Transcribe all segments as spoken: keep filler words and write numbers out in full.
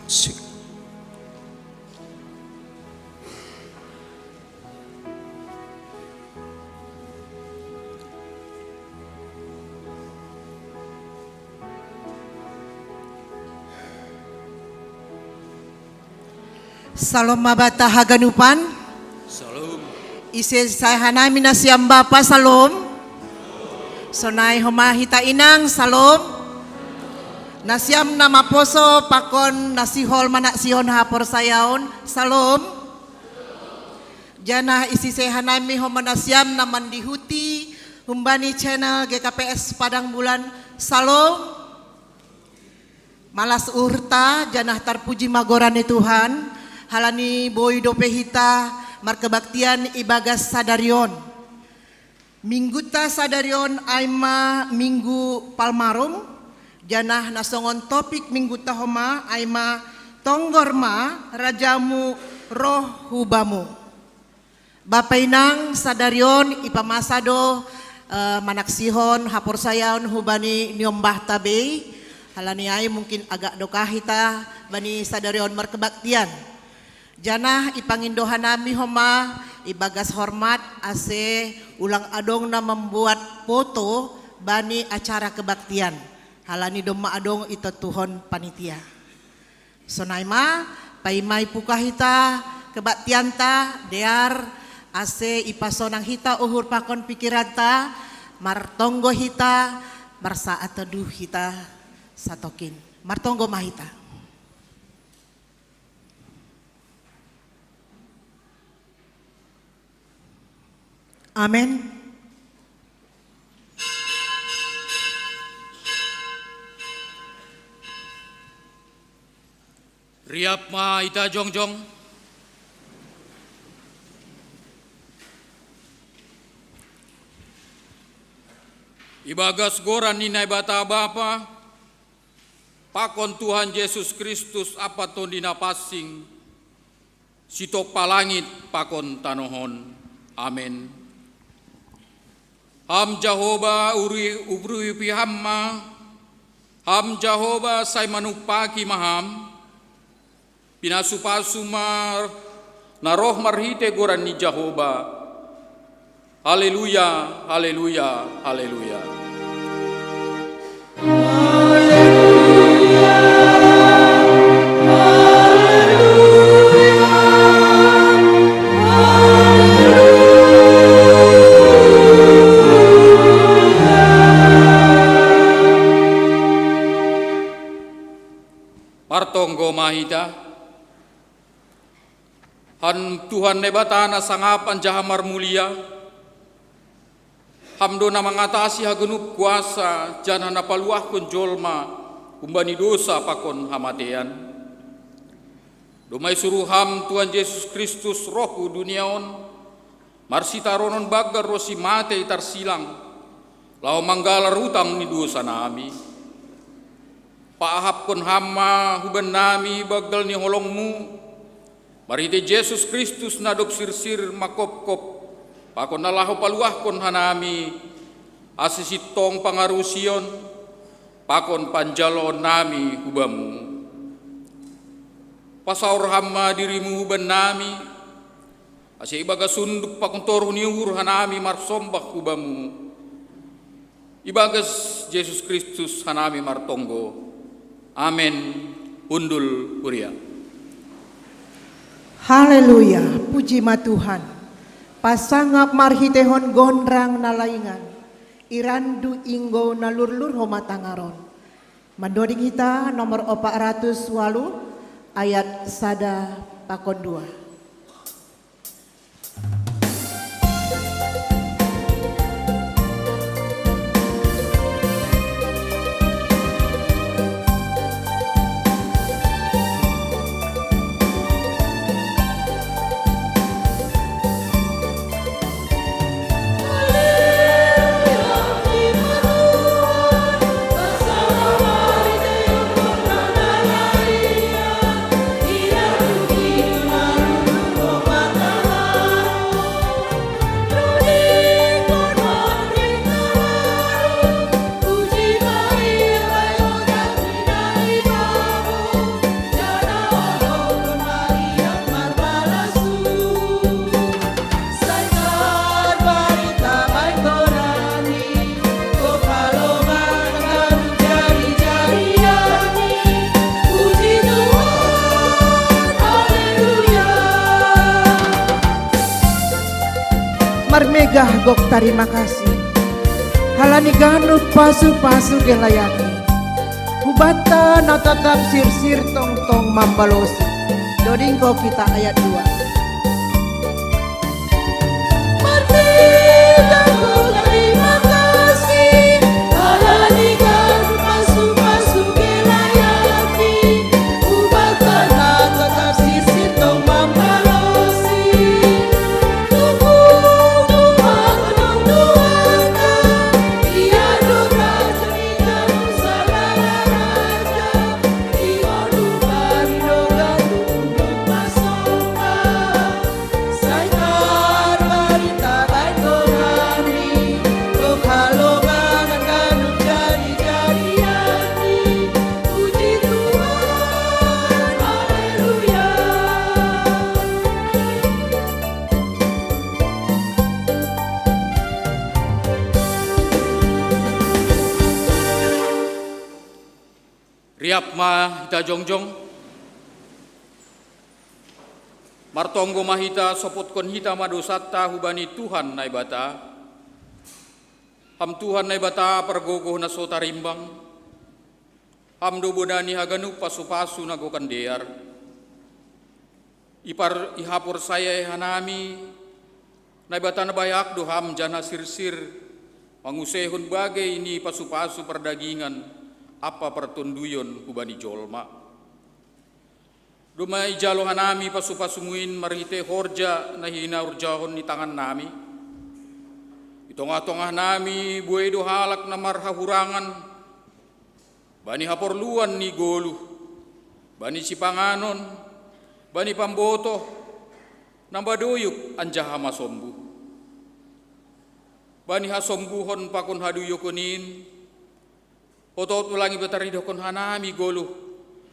Sik. Salom mabata haganupan. Salom. Ise sai hanami nasiam bapa, salom. Sonai homa hita inang, salom. Nasiam na maposo pakon nasihol manaksihon haporsayaon, salom. Janah ise sai hanami homa nasiam na mandihuti humbani channel G K P S Padang Bulan, salom. Malas uhurta janah tarpuji ma goran ni Tuhan, halani boi dope hita markebaktian ibagas sadari on. Mingguta sadari on ai ma Minggu Palmarum, janah na songon topik mingguta homa ai ma tonggor ma Rajamu roh hu bamu. Bapa inang, sadari on ipamasa do, eh, manaksihon haporsayaon hubani niombahta bei, halani ai mungkin agak dokah hita bani sadari on markebaktian. Janah ipangindo hanami homa ibagas hormat ase ulang adong na mambuat foto bani acara kebaktian, halani domma adong itontuhon panitia. Sonai ma, paima ipuka hita kebaktianta, dear, ase ipasonang hita uhur pakon pikiranta, martonggo hita, marsaat teduh hita satokin. Martonggo ma hita. Amen. Riap ma hita jongjong. Ibagas goran ni Naibata Bapa, pakon Tuhan Jesus Kristus ampa Tondi Napansing, sitompa langit pakon tanoh on. Amen. Ham Jahowa, uri-, urupi Ham ma, Ham Jahowa, sai manumpaki ma Ham, pinasu-pasu ma na roh marhitei goran ni Jahowa. Haleluya, haleluya, haleluya. Martonggo ma hita. Ham Tuhan Naibata na sangap anjaha marmulia, Ham do na mangatasi haganup kuasa, janah na paluahkon jolma humbani dosa pakon hamatean. Domma isuru Ham Tuhan Jesus Kristus roh hu dunia on, marsitaronon banggal ronsi matei tarsilang, laho manggalar utang ni dosanami. Paahapkon Ham ma hubannami banggal ni holong-Mu, marhitei Jesus Kristus na dob sirsir mangkopkop, pakon na laho paluahkon hanami, ase sintong pangarusion, pakon panjaloonnami hu Bamu. Pasaor Ham ma diri-Mu hubannami, ase ibagas unduk pakon toruh ni uhur hanami marsombah hu Bamu. Ibagas Jesus Kristus hanami martonggo. Amen. Hundul huria. Haleluya, puji ma Tuhan. Pasangap marhiteihon gondrang na laingan, irandu inggo na lurlur homa tangaron. Mandoding hita nomor opat ratus walu, ayat sada pakon dua. Gahgok tarima kasih. Halani ganup pasu-pasu gelayaki. Hubanta na tatap sirsir tongtong mambalosi. Dodingko kita ayat dua. Martita gahgok tarima kasih. Halani ganup pasu-pasu gelayaki. Hubanta na tatap sirsir tongtong mambalosi. Riap ma hita jongjong. Martonggo ma hita, sopotkon hita ma dosanta hubani Tuhan Naibata. Ham Tuhan Naibata pargogoh na so tarimbang. Ham do bona ni haganup pasu-pasu na gokan dear. Ipar-, ihaporsayai hanami, Naibata na bayak do Ham janah sirsir, manguseihon bagei ni pasu-pasu pardagingan ampa partonduyon hubani jolma. Domma ijalo hanami pasu-pasuMu in marhitei horja na hinaorjahon ni tangannami. I tongah-tongahnami buei do halak na marhahurangan, bani haporluan ni goluh, bani sipanganon, bani pambotoh, na madoyuk anjaha masombuh. Bani hasombuhon pakon hadoyukon in, hotot ulang iba taridahkon hanami goluh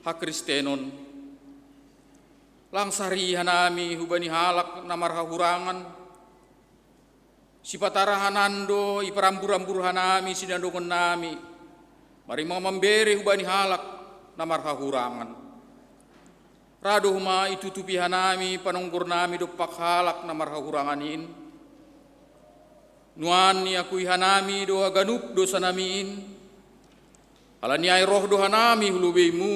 hakristenon. Lang sari hanami hubani halak na marhahurangan, sipatarahanan do iparambur-ambur hanami sinadongannami, marimang mambere hubani halak na marhahurangan. Ra do homa itutupi hanami panonggornami dompak halak na marhahurangan in. Nuan iakui hanami do haganup dosanami in. Halani ai roh do hanami hu lobeiMu,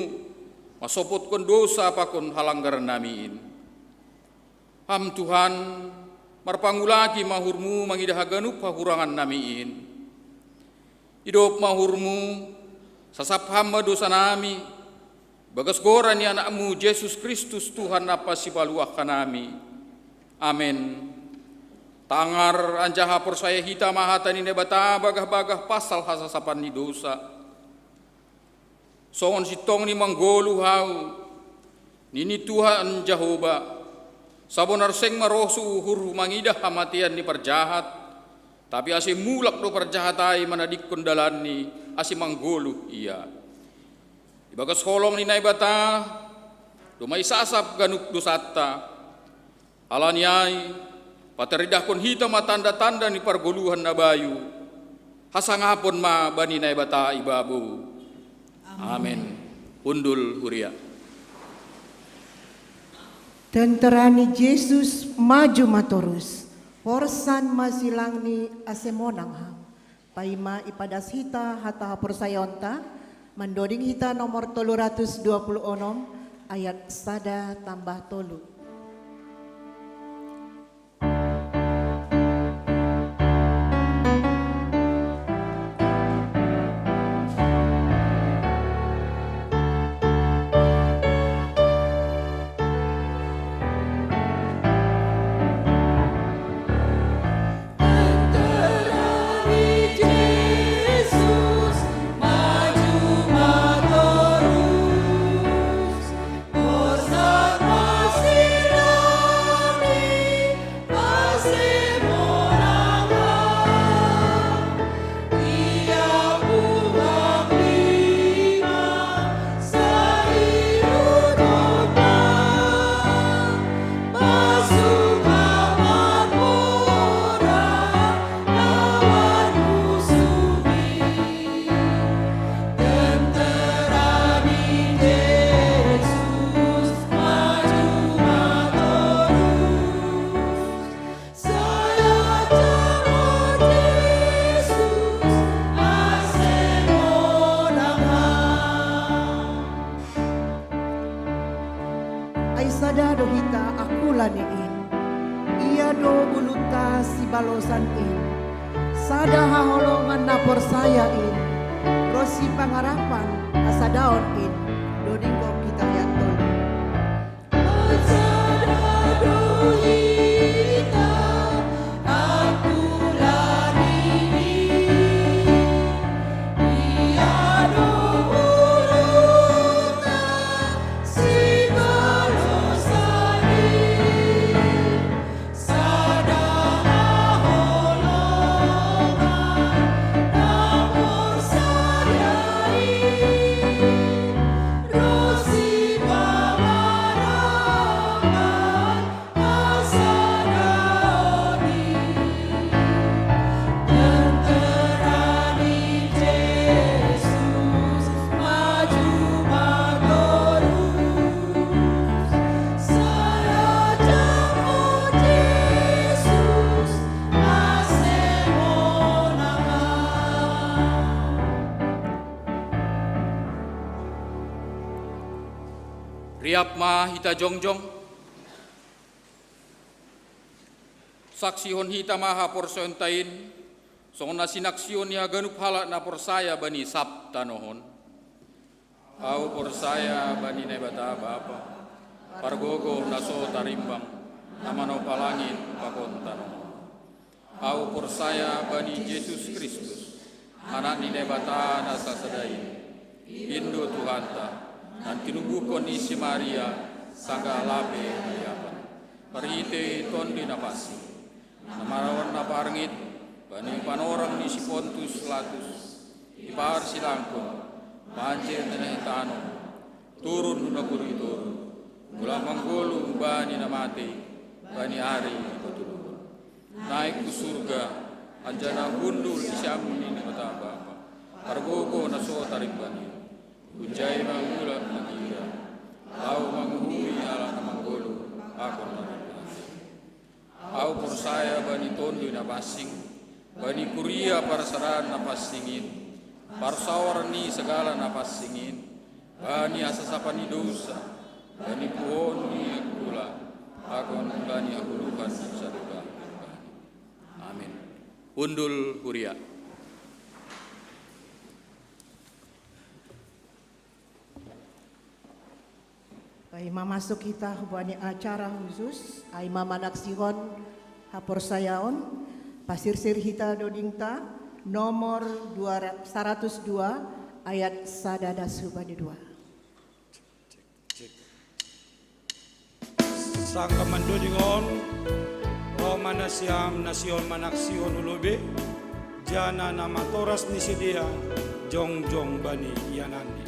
mansopotkon dosa pakon halanggarannami in. Ham Tuhan, marpangulaki ma uhurMu mangidah haganup hahurangannami in. Idop ma uhurMu, sasap Ham ma dosanami, bagas goran ni AnakMu Jesus Kristus Tuhan ampa Sipaluah hanami. Amen. Tangar anjaha porsaya hita ma hata ni Naibata bagah-bagah pasal hasasapan ni dosa. Songon sintongni manggoluh ahu, nini Tuhan Jahowa, sabonar seng marosuh uhurhu mangidah hamatean ni parjahat, tapi ase mulak do parjahat ai manadingkon dalanni, ase manggoluh ia. Ibagas holong ni Naibata, domma isasap ganup dosanta. Halani ai, pataridahkon hita ma tanda-tanda ni pargoluhan na bayu, hasangapon ma bani Naibata ibabou. Amen. Hundul huria. Tentera ni Jesus maju ma torus, porsan ma silangni ase monang ham. Paima ipadas hita hata haporsayaonta, mandoding hita nomor tolu ratus dua puluh onom, ayat sada tambah tolu. Saya in, rosi pangarapan asa daon in, dodingko kita ayat tolu. Riap ma hita jongjong. Saksihon hita ma haporsayaonta in, songon na sinaksihon ni haganup halak na porsaya bani sab tanoh on. Ahu porsaya bani Naibata Bapa, pargogoh na so tarimbang, na manopa langit pakon tanoh on. Ahu porsaya bani Jesus Kristus, Anak ni Naibata na sasada in, in do Tuhanta, na tinubuhkon ni si Maria, sanggah lape na iapan, marhitei Tonduy Napansing, na marawan na parngit bani panorang ni si Pontus Latus, diparsilangkon, panjit ni tanoh, turun hu nagori toruh, mulak manggoluh bani na matei, bani ari patoluhon. Naik hu surga, anjaha hundul di siamun ni Naibata Bapa, pargogoh na so tarimbang in. Hunjai ma mulak magira, laho manguhumi halak na manggoluh, pakon na ro. Ahu porsaya bani Tonduy Napansing, bani kuria parsadaan na pansing in, parsaoran ni sagala na pansing in, bani hasasapan ni dousa, bani puhoon ni angkula, pakon bani hagoluhan na saluhutna. Amin. Hundul huria. Ai ma masuk hita hubani acara khusus, ai ma manaksihon haporsayaon, pasirsir hita dodingta, nomor dua ra-, saratus dua, ayat sada das hubani dua. Sanggah mandoding on, roh ma nasiam na sihol manaksihon hu lobei, jana na matoras ni sidea jongjong bani iananni.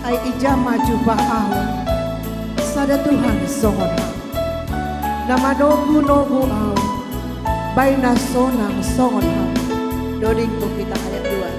Ai ija ma jumpa ahu, sada Tuhan songon Ham, na manogunogu ahu, bahen na sonang songon Ham. Doding tu kita ayat dua.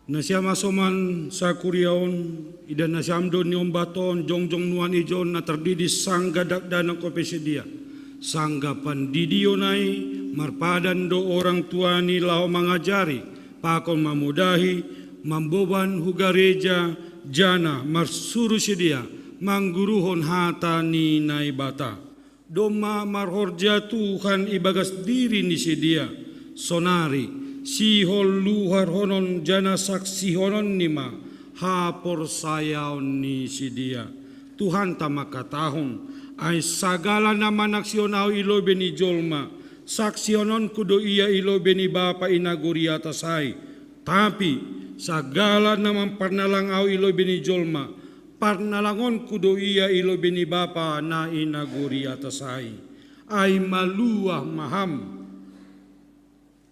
Nasiam hasoman sakuriaon, idah nasiam do niombaton jongjong nuan ijon na tardidi sanggah dakdanak kopesidia. Sanggah pandidion ai, marpadan do orang tua ni laho mangajari, pakon mamudahi, mamboban hu gareja, jana marsuru sidia, mangguruhon hata ni Naibata. Domma marhorja Tuhan ibagas diri ni sidia, sonari, sihol luharhonon jana saksihononni ma, haporsayaon ni sidia. Tuhanta mangkatahon, ai sagala na manaksihon ahu i lobei ni jolma, saksihononku do ia i lobei ni Bapa i nagori atas ai. Tapi, sagala na mamparnalang ahu i lobei ni jolma, parnalangonku do ia i lobei ni Bapa na i nagori atas ai. Ai maluah ma ham,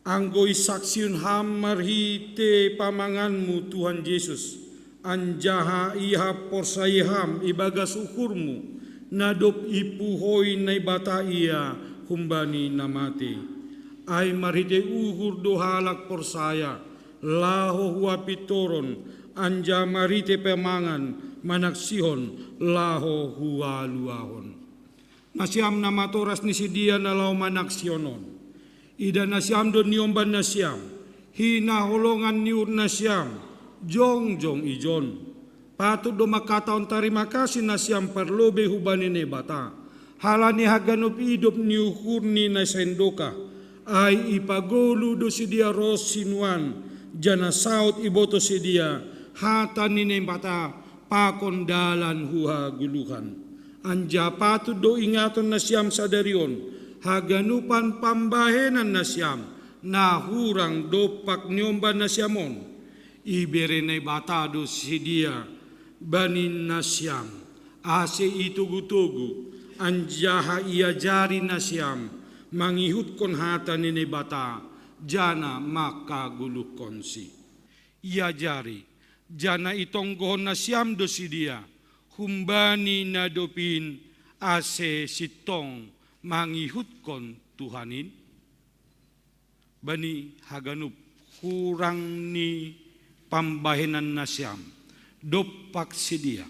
anggo isaksihon ham marhite pamanganmu Tuhan Jesus, anjaha ia haporsaya ham ibagas uhurmu, na dob ipuhoi Naibata ia humbani na matei. Ai marhite uhur do halak porsaya, laho hu hapintoron, anjaha marhite pamangan, manaksihon, laho hu haluahon. Nasiam na matoras ni sidia na laho manaksihon on. Idah nasiam do niomban nasiam, hinaholongan ni uhur nasiam, jongjong ijon. Patut do mangkatahon tarima kasih nasiam parlobei hubani Naibata, halani haganup idop ni uhurni na sendokah, ai ipagolu do sidia ros sinuan, jana saut iboto sidia, hata ni Naibata, pakon dalan hu hagoluhan. Anjaha patut do ingaton nasiam sadari on, haganupan pambahenan nasiam, na hurang dompak niomban nasiam on. Ibere Naibata do sidia bani nasiam, ase itogu-togu, anjaha iajari nasiam, mangihutkon hata ni Naibata, jana mangkagoluhkonsi. Iajari, jana itonggohon nasiam do sidia, humbani na dob in ase sintong mangihutkon Tuhan in? Bani haganup hurang ni pambahenan nasiam, dompak sidia,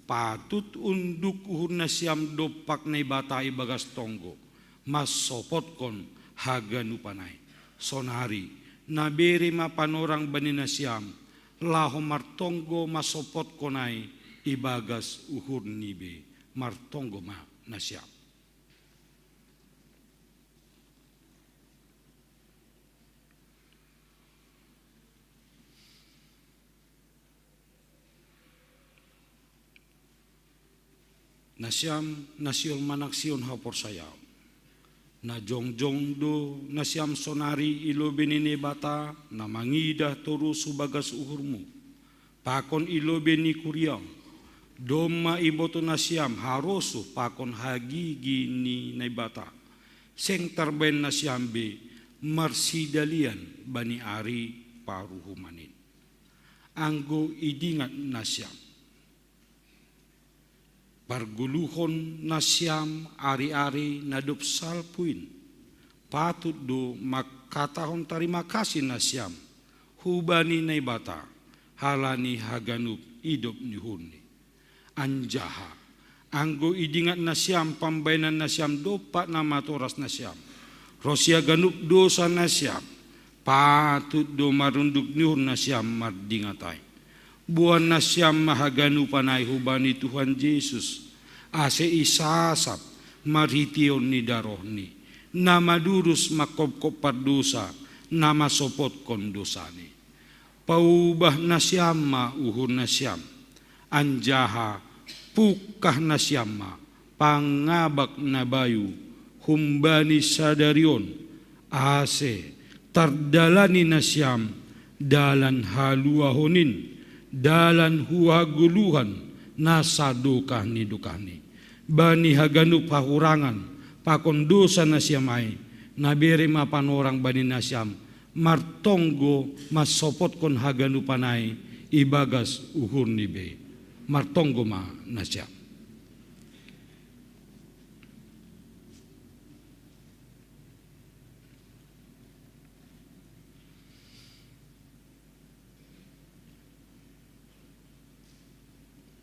patut unduk uhur nasiam dompak Naibata ibagas tonggo, mansopotkon haganupan ai. Sonari, na bere ma panorang bani nasiam, laho martonggo mansopotkon ai ibagas uhur ni be, martonggo ma nasiam. Nasiam, na sihol manaksihon haporsayaon. Na jongjong do nasiam sonari i lobei ni Naibata, na mangidah torus hu bagas uhurmu. Pakon i lobei ni kuria on, domma iboto nasiam harosuh pakon hagigi ni Naibata. Seng tarbahen nasiam be marsidalian bani ari paruhuman in. Anggo idingat nasiam pargoluhon nasiam ari-ari na dob salpu in, patut do mangkatahon tarima kasih nasiam hubani Naibata, halani haganup idop ni uhurni. Anjaha, anggo idingat nasiam pambahenan nasiam dompak na matoras nasiam, ronsi haganup dosa nasiam, patut do marunduk ni uhur nasiam mardingat ai. Boan nasiam ma haganupan ai hubani Tuhan Jesus, ase isasap marhiteon ni darohni, na madurus mangkopkop pardosa, na mansopotkon dosani. Paubah nasiam ma uhur nasiam, anjaha pungkah nasiam ma pangabak na bayu humbani sadari on, ase tardalani nasiam dalan haluahon in, dalan hu hagoluhan na sadokah ni dokahni. Bani haganup hahurangan pakon dosa nasiam ai, na bere ma panorang bani nasiam, martonggo mansopotkon haganupan ai ibagas uhurni be. Martonggo ma nasiam.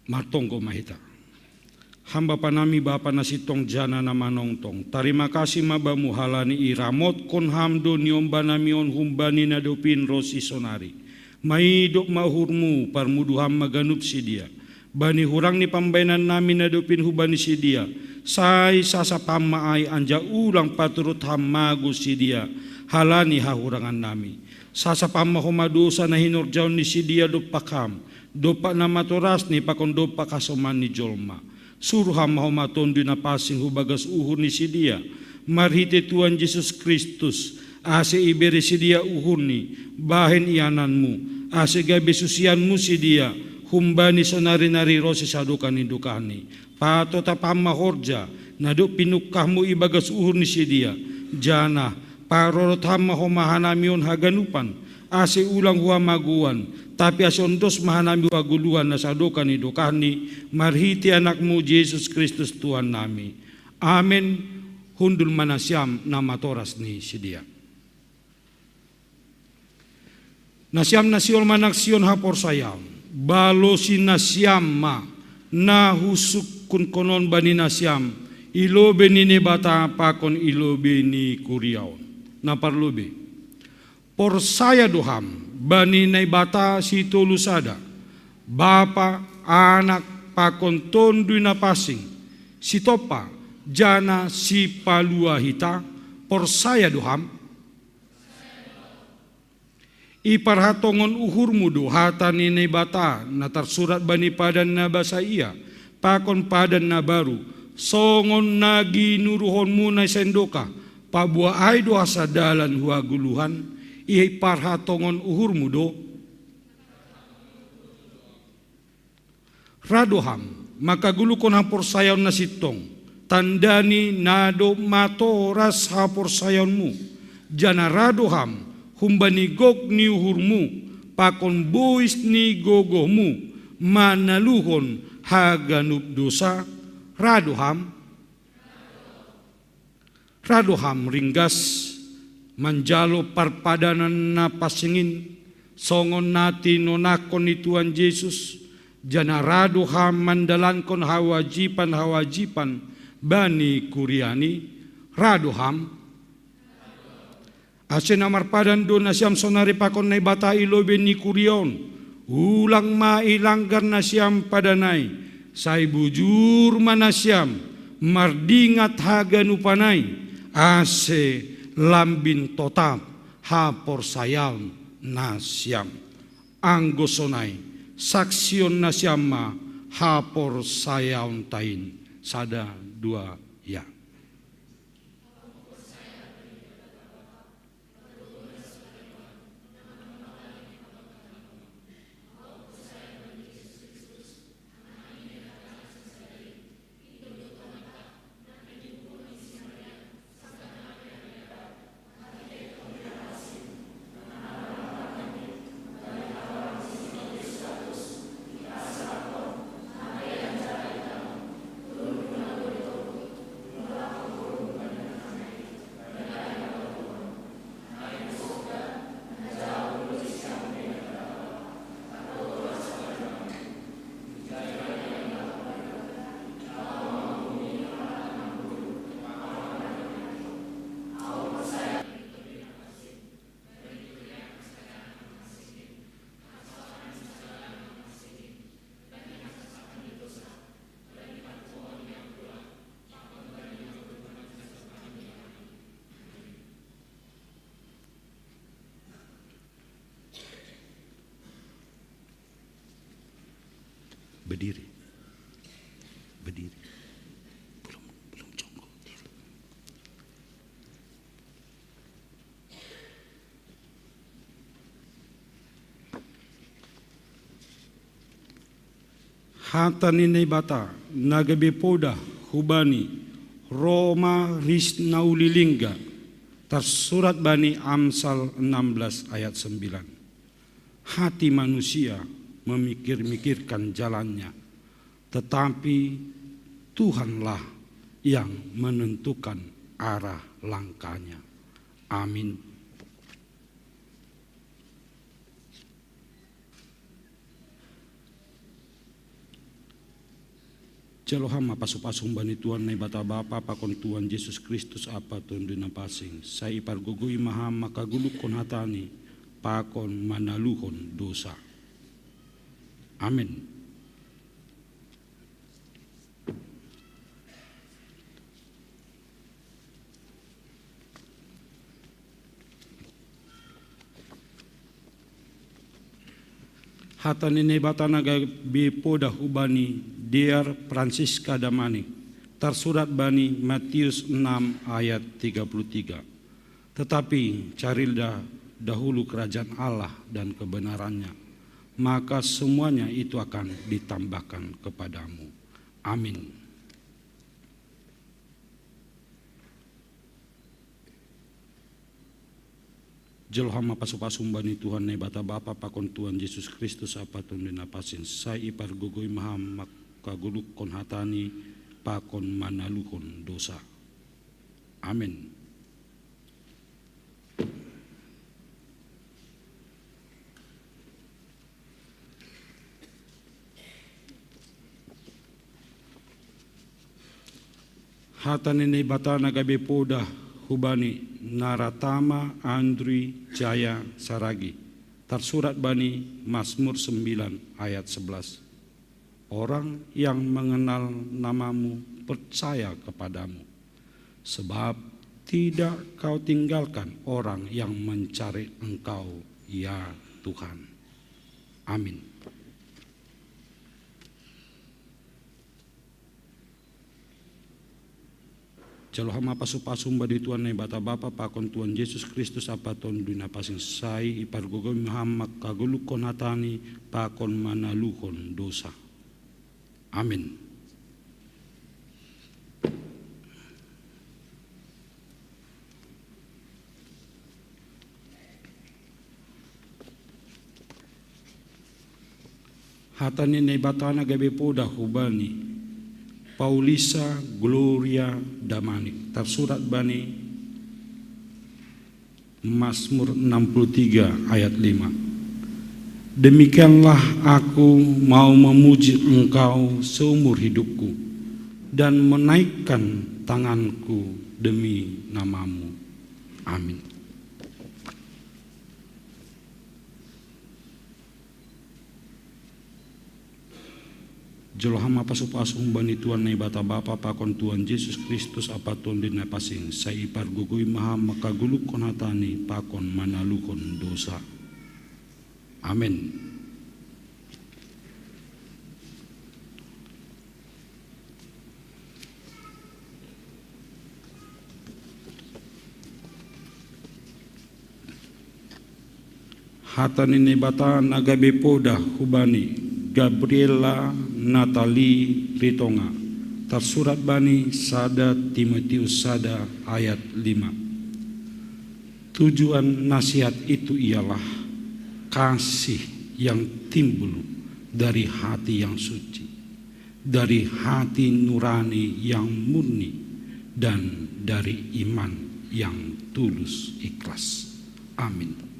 Martonggo ma hita. Ham Bapa nami, Bapa na sintong jana na manongtong, tarima kasih ma Bamu halani iramotkon Ham do niombannami on humbani na dopin ro sisonari. Maidop ma uhurMu, parmudu Ham ma ganup sidia. Bani hurang ni pambahenannami na dopin hubani sidia, sai sasap Ham ma ai, anjaha ulang paturut Ham mago sidia halani hahurangannami. Sasap Ham ma homa dousa na hinorjaon ni sidia dompak Ham, dompak na matorasni pakon dompak hasoman ni jolma. Suru Ham ma homa Tonduy Napansing hu bagas uhur ni sidia, marhitei Tuhan Jesus Kristus, ase ibere sidia uhurni bahen iananMu, ase gabe susianMu sidia, humbani sonari nari ronsi sadokah ni dokahni. Patotap Ham ma horja na dob pinungkahMu ibagas uhur ni sidia, janah parorot Ham ma homa hanami on haganupan, ase ulang hu hamagouan, tapi ase ondos ma hanami hu hagoluhan na sadokah ni dokahni, marhitei AnakMu Jesus Kristus Tuhannami. Amen. Hundul ma nasiam na matoras ni sidea. Nasiam na sihol manaksihon haporsayaon, balosi nasiam ma na husungkunkonon bani nasiam i lobei ni Naibata pakon i lobei ni kuria on. Na parlobei, porsaya do ham bani Naibata Sitolu Sada, Bapa, Anak, pakon Tonduy Napansing, Sitompa, janah Sipalua hita? Porsaya do ham? Iparhatongon uhurmu do hata ni Naibata na tarsurat bani Padan na Basaia pakon Padan na Baru, songon na ginuruhonmu na sendokah, paboa ai do hasadalan hu hagoluhan? Iparhatongon uhurmu do. Ra do ham mangkaguluhkon haporsayaon na sintong, tandani na dob matoras haporsayaonmu, janah ra do ham humbani gok ni uhurmu pakon bois ni gogohmu manaluhon haganup dousa? Ra do ham? Ra do ham ringgas manjalo parpadanan na pansing in, songon na tinonahkon ni Tuhan Jesus, janah ra do ham mandalankon hawajiban-hawajiban bani kuriaNi? Ra do ham? Ase na marpadan do nasiam sonari pakon Naibata i lobei ni kuria on, ulang ma ilanggar nasiam padan ai, sai bujur ma nasiam mardingat haganupan ai, ase lambin totap haporsayaon nasiam. Anggo sonai, saksihon nasiam ma haporsayaonta in. Sada, dua, ya. Berdiri. Berdiri. Belum, belum jongkok. Hata ni Naibata na gabe podah hubani, ro ma ris na ulilingga, tarsurat bani Amsal enam belas ayat sembilan. Hati manusia memikir-mikirkan jalannya, tetapi Tuhanlah yang menentukan arah langkahnya. Amin. Jalo hama pasu-pasu humbani Tuhan Naibata Bapa pakon Tuhan Jesus Kristus Apa Tonduy Napasing, sai ipargogoi ma ham mangkagolukkon hatani pakon manaluhon dosa. Amen. Hata ni Naibata na gabe poda hubani dear Francisca Damani, tarsurat bani Matius enam ayat tiga puluh tiga. Tetapi carilah dahulu kerajaan Allah dan kebenarannya, maka semuanya itu akan ditambahkan kepadamu. Amin. Jalo hama pasu-pasu humbani Tuhan Naibata Bapa pakon Tuhan Jesus Kristus Apa Tonduy Napasing, sai ipargogoi ma ham mangkagolukkon hatani pakon manaluhon dosa. Amen. Hata ni Naibata na gabe poda hubani Naratama Andri Jaya Saragi, tarsurat bani Mazmur sembilan ayat sebelas. Orang yang mengenal namamu percaya kepadamu, sebab tidak kau tinggalkan orang yang mencari Engkau, ya Tuhan. Amin. Jalo hama pasu-pasu humbani Tuhan Naibata Bapa pakon Tuhan Jesus Kristus Apa Tonduy Napasing, sai ipargogoi ma ham mangkagolukkon hatani pakon manaluhon dosa. Amin. Hata ni Naibata na gabe poda hubani Paulisa Gloria Damani, tarsurat bani Mazmur enam puluh tiga ayat lima. Demikianlah aku mau memuji Engkau seumur hidupku dan menaikkan tanganku demi namamu. Amin. Jalo hama pasu-pasu humbani Tuhan Naibata Bapa pakon Tuhan Jesus Kristus Apa Tonduy Napasing, sai ipargogoi ma ham mangkagolukkon hatani pakon manaluhon dosa. Amin. Hata ni Naibata na gabe poda hubani Gabriela Natali Ritonga, tarsurat bani sada Timotius sada ayat lima. Tujuan nasihat itu ialah kasih yang timbul dari hati yang suci, dari hati nurani yang murni, dan dari iman yang tulus ikhlas. Amin.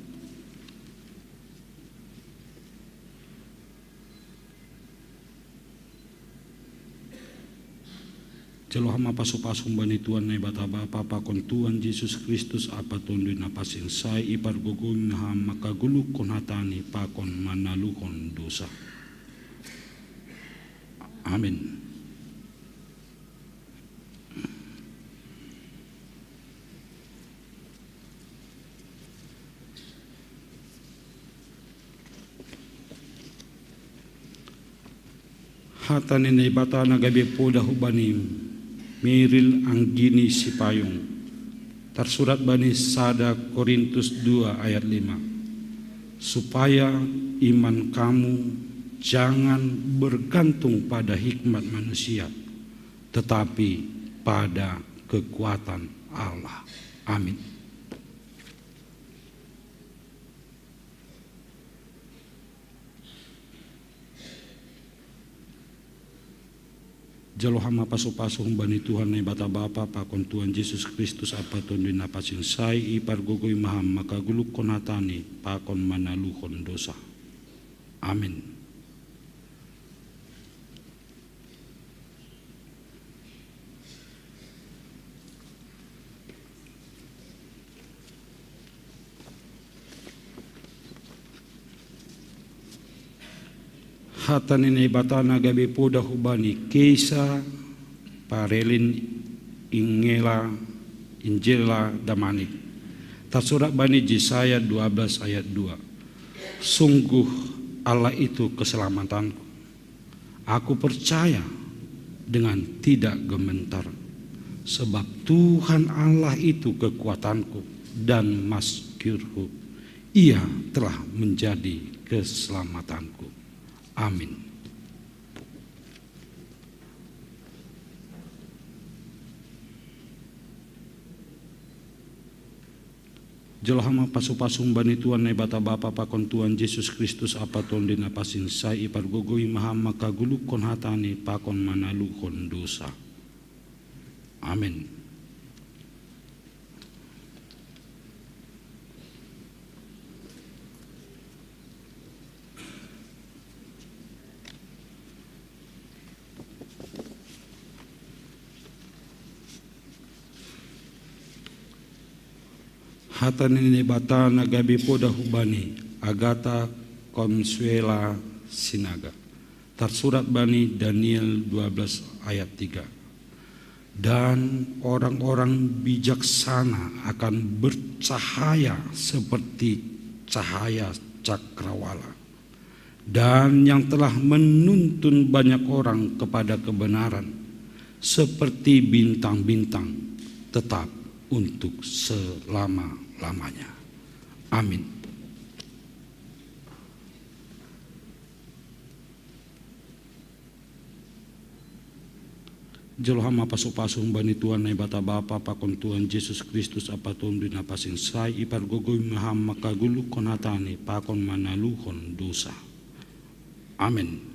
Jalo hama pasu-pasu humbani Tuhan Naibata Bapa pakon Tuhan Jesus Kristus Apa Tonduy Napasing, sai ipargogoi ma ham mangkagolukkon hatani pakon manaluhon dosa. Amin. Hata ni Naibata na gabe poda hubani Miril Anggini Sipayung, tarsurat bani sada Korintus dua ayat lima. Supaya iman kamu jangan bergantung pada hikmat manusia, tetapi pada kekuatan Allah. Amin. Jalo hama pasu-pasu humbani Tuhan Naibata Bapa pakon Tuhan Jesus Kristus Apa Tonduy Napasing, sai ipargogoi ma ham mangkagolukkon hatani pakon manaluhon dosa. Amin. Hata ni Naibata na gabe poda hubani Keisa, Parelin, Ingela, Injela, Damanik. Tarsurat bani Jesaya dua belas ayat dua. Sungguh Allah itu keselamatanku. Aku percaya dengan tidak gementar. Sebab Tuhan Allah itu kekuatanku dan maskirhu. Ia telah menjadi keselamatanku. Amin. Jolo hama pasu-pasum bani Tuhan Naibata Bapa pakon Tuhan Jesus Kristus Ampa Tonduy Napasin sai ipargogoi ma hama kagulukkon hatani pakon manaluhon dosa. Amin. Hata ni Naibata na gabe poda hubani Agatha Consuela Sinaga. Tarsurat bani Daniel dua belas ayat tiga. Dan orang-orang bijaksana akan bercahaya seperti cahaya cakrawala. Dan yang telah menuntun banyak orang kepada kebenaran seperti bintang-bintang tetap untuk selama-lamanya. Amin. Jolo hama pasu-pasum bani Tuhan Naibata Bapa pakon Tuhan Jesus Kristus Ampa Tonduy Napasin sai ipargogoi ma hama kagulukkon hatani pakon manaluhon dosa. Amin.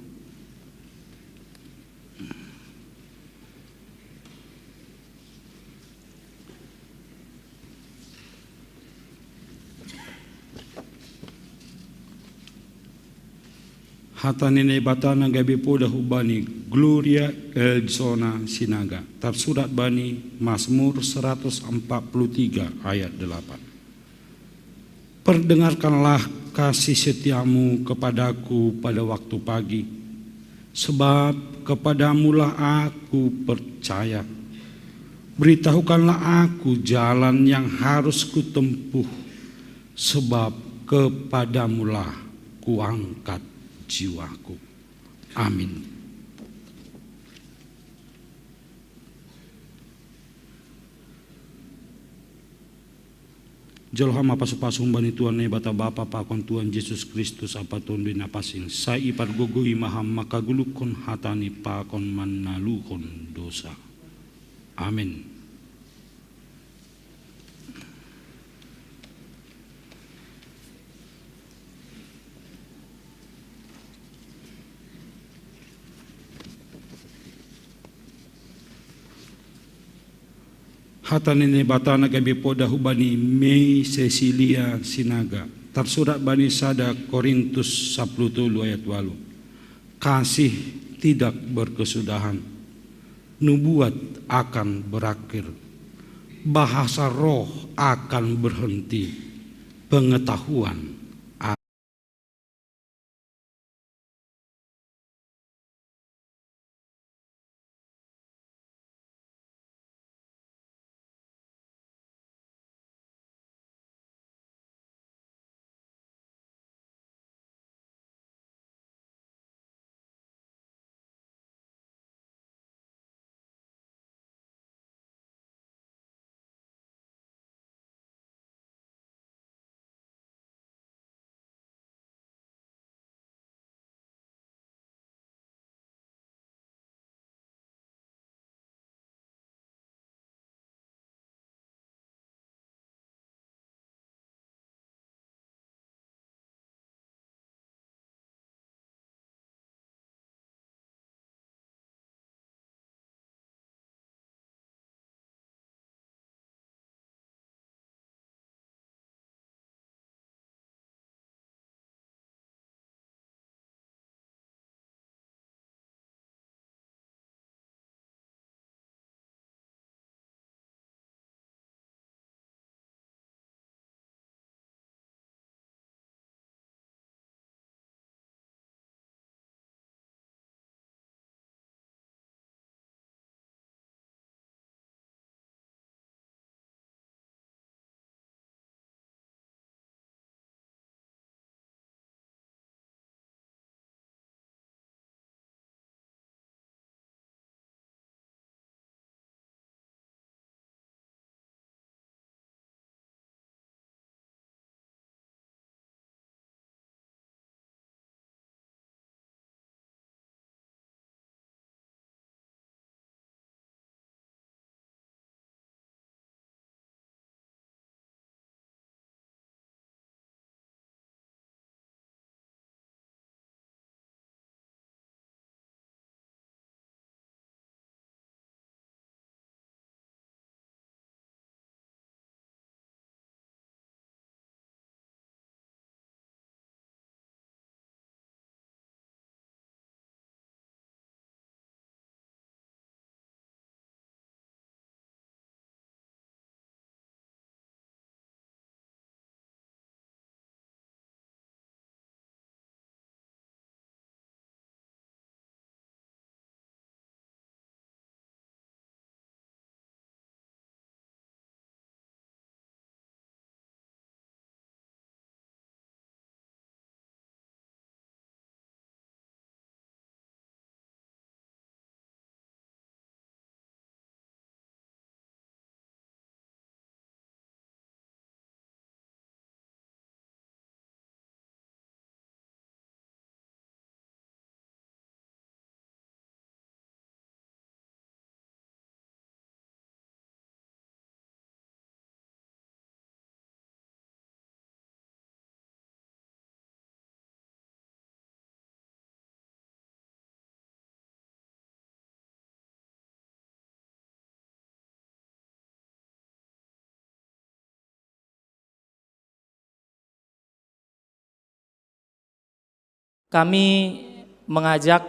Hata ni Naibata na gabe poda hubani Gloria Elzona Sinaga. Tarsurat bani Mazmur seratus empat puluh tiga ayat delapan. Perdengarkanlah kasih setiamu kepadaku pada waktu pagi, sebab kepadamulah aku percaya. Beritahukanlah aku jalan yang harus kutempuh, sebab kepadamulah kuangkat jiwaku. Amin. Jolo hama pasu-pasum bani Tuhan Naibata Bapa pakon Tuhan Jesus Kristus Ampa Tonduy Napasin sai ipargogoi ma hama kagulukkon hatani pakon manaluhon dosa. Amin. Hata ni Naibata na gabe poda hubani Mei Cecilia Sinaga. Tarsurat bani sada Korintus sapuluh tolu ayat walu. Kasih tidak berkesudahan. Nubuat akan berakhir. Bahasa roh akan berhenti. Pengetahuan Kami mengajak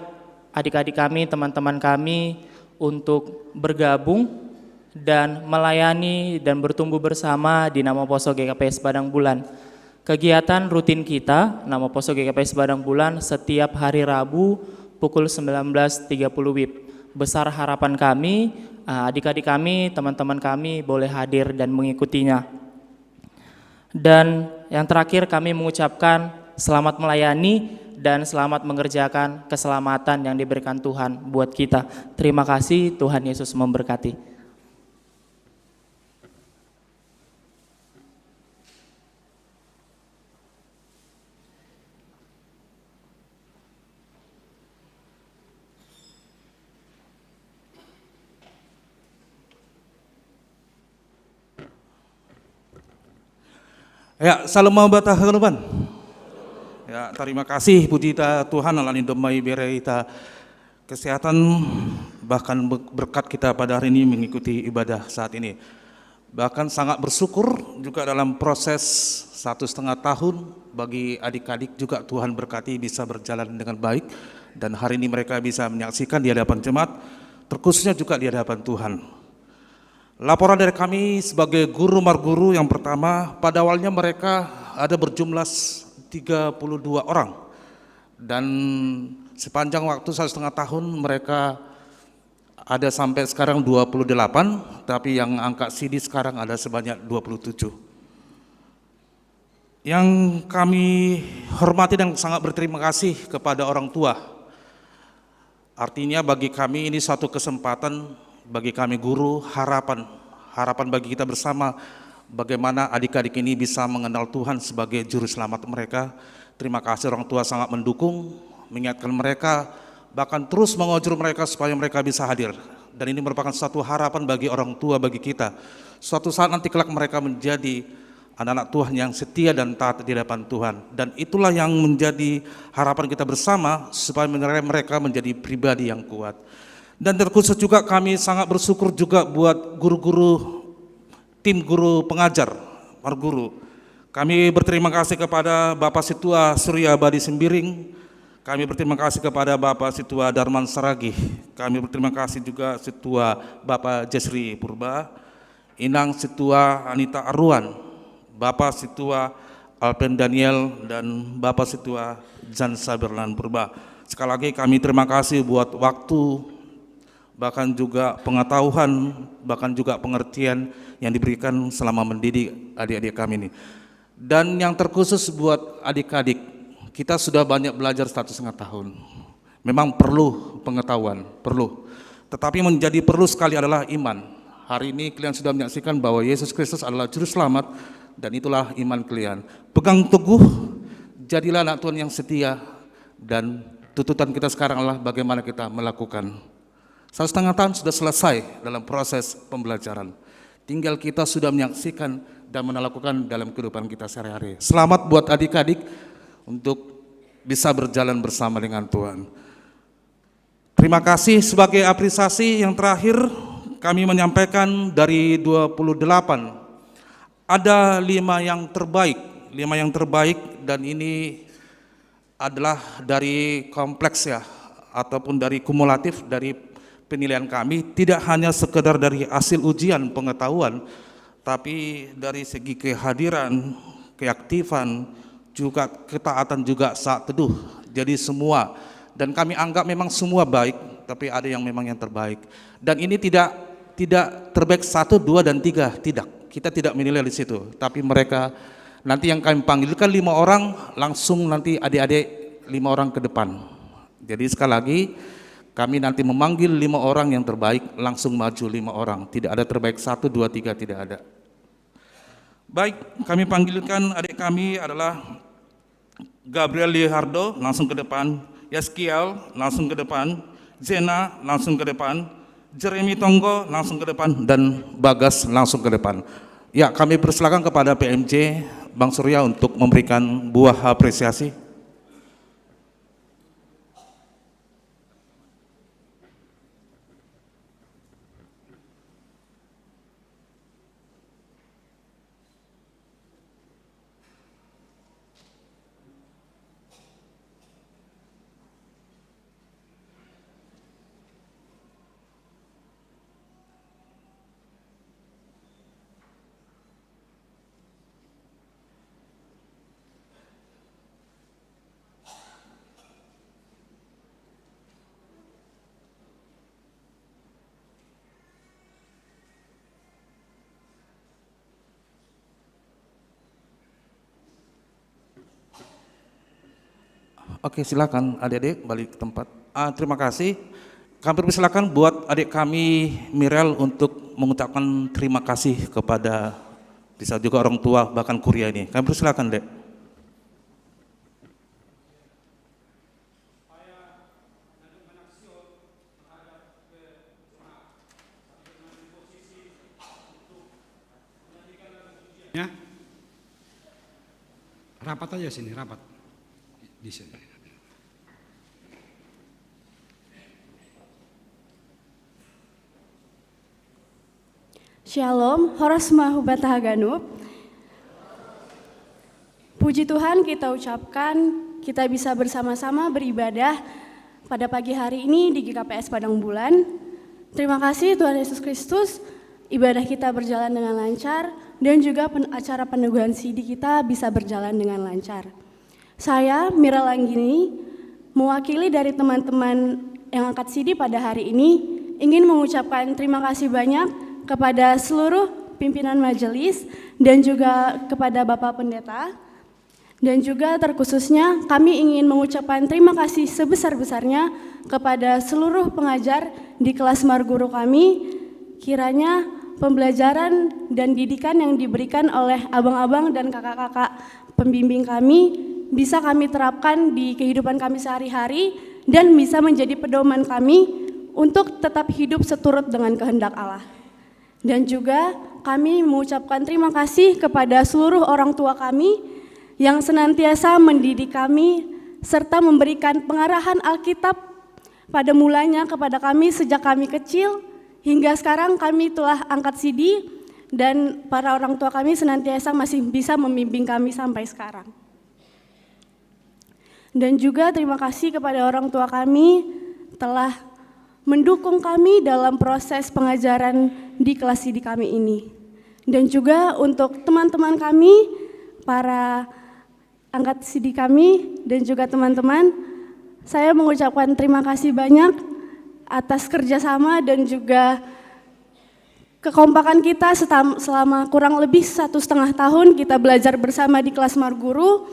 adik-adik kami, teman-teman kami untuk bergabung dan melayani dan bertumbuh bersama di Nama Poso G K P S Padang Bulan. Kegiatan rutin kita, Nama Poso G K P S Padang Bulan, setiap hari Rabu pukul sembilan belas tiga puluh wib. Besar harapan kami, eh, adik-adik kami, teman-teman kami boleh hadir dan mengikutinya. Dan yang terakhir, kami mengucapkan selamat melayani dan selamat mengerjakan keselamatan yang diberikan Tuhan buat kita. Terima kasih, Tuhan Yesus memberkati. Ya, salam mau batah kaluban. Ya, terima kasih, puji ta Tuhan, ala ni dombai bere ita kesehatan, bahkan be-, berkat kita pada hari ini mengikuti ibadah saat ini. Bahkan sangat bersyukur juga dalam proses satu setengah tahun, bagi adik-adik juga Tuhan berkati bisa berjalan dengan baik, dan hari ini mereka bisa menyaksikan di hadapan jemaat, terkhususnya juga di hadapan Tuhan. Laporan dari kami sebagai guru marguru, yang pertama, pada awalnya mereka ada berjumlah tiga puluh dua orang. Dan sepanjang waktu satu setengah tahun mereka ada sampai sekarang dua puluh delapan, tapi yang angkat sidi sekarang ada sebanyak dua puluh tujuh. Yang kami hormati dan sangat berterima kasih kepada orang tua. Artinya bagi kami ini suatu kesempatan, bagi kami guru, harapan. Harapan bagi kita bersama, bagaimana adik-adik ini bisa mengenal Tuhan sebagai juru selamat mereka. Terima kasih, orang tua sangat mendukung, mengingatkan mereka, bahkan terus mengojur mereka supaya mereka bisa hadir. Dan ini merupakan suatu harapan bagi orang tua, bagi kita. Suatu saat nanti kelak mereka menjadi anak-anak Tuhan yang setia dan taat di hadapan Tuhan. Dan itulah yang menjadi harapan kita bersama, supaya mereka menjadi pribadi yang kuat. Dan terkhusus juga kami sangat bersyukur juga buat guru-guru, tim guru pengajar, para guru. Kami berterima kasih kepada Bapak Situa Surya Badi Sembiring, kami berterima kasih kepada Bapak Situa Darman Saragih, kami berterima kasih juga Situa Bapak Jesri Purba, Inang Situa Anita Arwan, Bapak Situa Alpen Daniel, dan Bapak Situa Jan Sabirlan Purba. Sekali lagi kami terima kasih buat waktu, bahkan juga pengetahuan, bahkan juga pengertian yang diberikan selama mendidik adik-adik kami ini. Dan yang terkhusus buat adik-adik, kita sudah banyak belajar satu setengah tahun. Memang perlu pengetahuan, perlu. Tetapi menjadi perlu sekali adalah iman. Hari ini kalian sudah menyaksikan bahwa Yesus Kristus adalah Juru Selamat, dan itulah iman kalian. Pegang teguh, jadilah anak Tuhan yang setia, dan tuntutan kita sekarang adalah bagaimana kita melakukan. Satu setengah tahun sudah selesai dalam proses pembelajaran. Tinggal kita sudah menyaksikan dan melakukan dalam kehidupan kita sehari-hari. Selamat buat adik-adik untuk bisa berjalan bersama dengan Tuhan. Terima kasih. Sebagai apresiasi yang terakhir, kami menyampaikan dari dua puluh delapan, ada lima yang terbaik, lima yang terbaik, dan ini adalah dari kompleks, ya, ataupun dari kumulatif dari penilaian kami, tidak hanya sekedar dari hasil ujian pengetahuan, tapi dari segi kehadiran, keaktifan, juga ketaatan juga saat teduh. Jadi semua, dan kami anggap memang semua baik, tapi ada yang memang yang terbaik. Dan ini tidak tidak terbaik satu, dua, dan tiga, tidak. Kita tidak menilai di situ, tapi mereka nanti yang kami panggilkan lima orang, langsung nanti adik-adik lima orang ke depan. Jadi sekali lagi, kami nanti memanggil lima orang yang terbaik, langsung maju lima orang. Tidak ada terbaik satu, dua, tiga, tidak ada. Baik, kami panggilkan adik kami adalah Gabriel Leonardo, langsung ke depan. Yaskiel, langsung ke depan. Zena, langsung ke depan. Jeremy Tonggo, langsung ke depan. Dan Bagas, langsung ke depan. Ya, kami persilakan kepada P M J, Bang Surya, untuk memberikan buah apresiasi. Oke, silakan adik-adik balik ke tempat. Ah, terima kasih. Kami persilakan buat adik kami Mirel untuk mengucapkan terima kasih kepada, bisa juga orang tua, bahkan kuria ini. Kami persilakan, Dek. Ya. Rapat aja sini, rapat. Di sini. Shalom, horas mahubataha ganup. Puji Tuhan kita ucapkan, kita bisa bersama-sama beribadah pada pagi hari ini di G K P S Padang Bulan. Terima kasih Tuhan Yesus Kristus, ibadah kita berjalan dengan lancar dan juga pen- acara peneguhan sidi kita bisa berjalan dengan lancar. Saya, Mira Langgini, mewakili dari teman-teman yang angkat sidi pada hari ini, ingin mengucapkan terima kasih banyak kepada seluruh pimpinan majelis dan juga kepada Bapak Pendeta. Dan juga terkhususnya kami ingin mengucapkan terima kasih sebesar-besarnya kepada seluruh pengajar di kelas Marguru kami. Kiranya pembelajaran dan didikan yang diberikan oleh abang-abang dan kakak-kakak pembimbing kami bisa kami terapkan di kehidupan kami sehari-hari dan bisa menjadi pedoman kami untuk tetap hidup seturut dengan kehendak Allah. Dan juga kami mengucapkan terima kasih kepada seluruh orang tua kami yang senantiasa mendidik kami serta memberikan pengarahan Alkitab pada mulanya kepada kami sejak kami kecil hingga sekarang kami telah angkat sidi dan para orang tua kami senantiasa masih bisa membimbing kami sampai sekarang. Dan juga terima kasih kepada orang tua kami telah mendukung kami dalam proses pengajaran di kelas sidi kami ini. Dan juga untuk teman-teman kami, para angkat sidi kami dan juga teman-teman, saya mengucapkan terima kasih banyak atas kerjasama dan juga kekompakan kita setam- selama kurang lebih satu setengah tahun kita belajar bersama di kelas Marguru.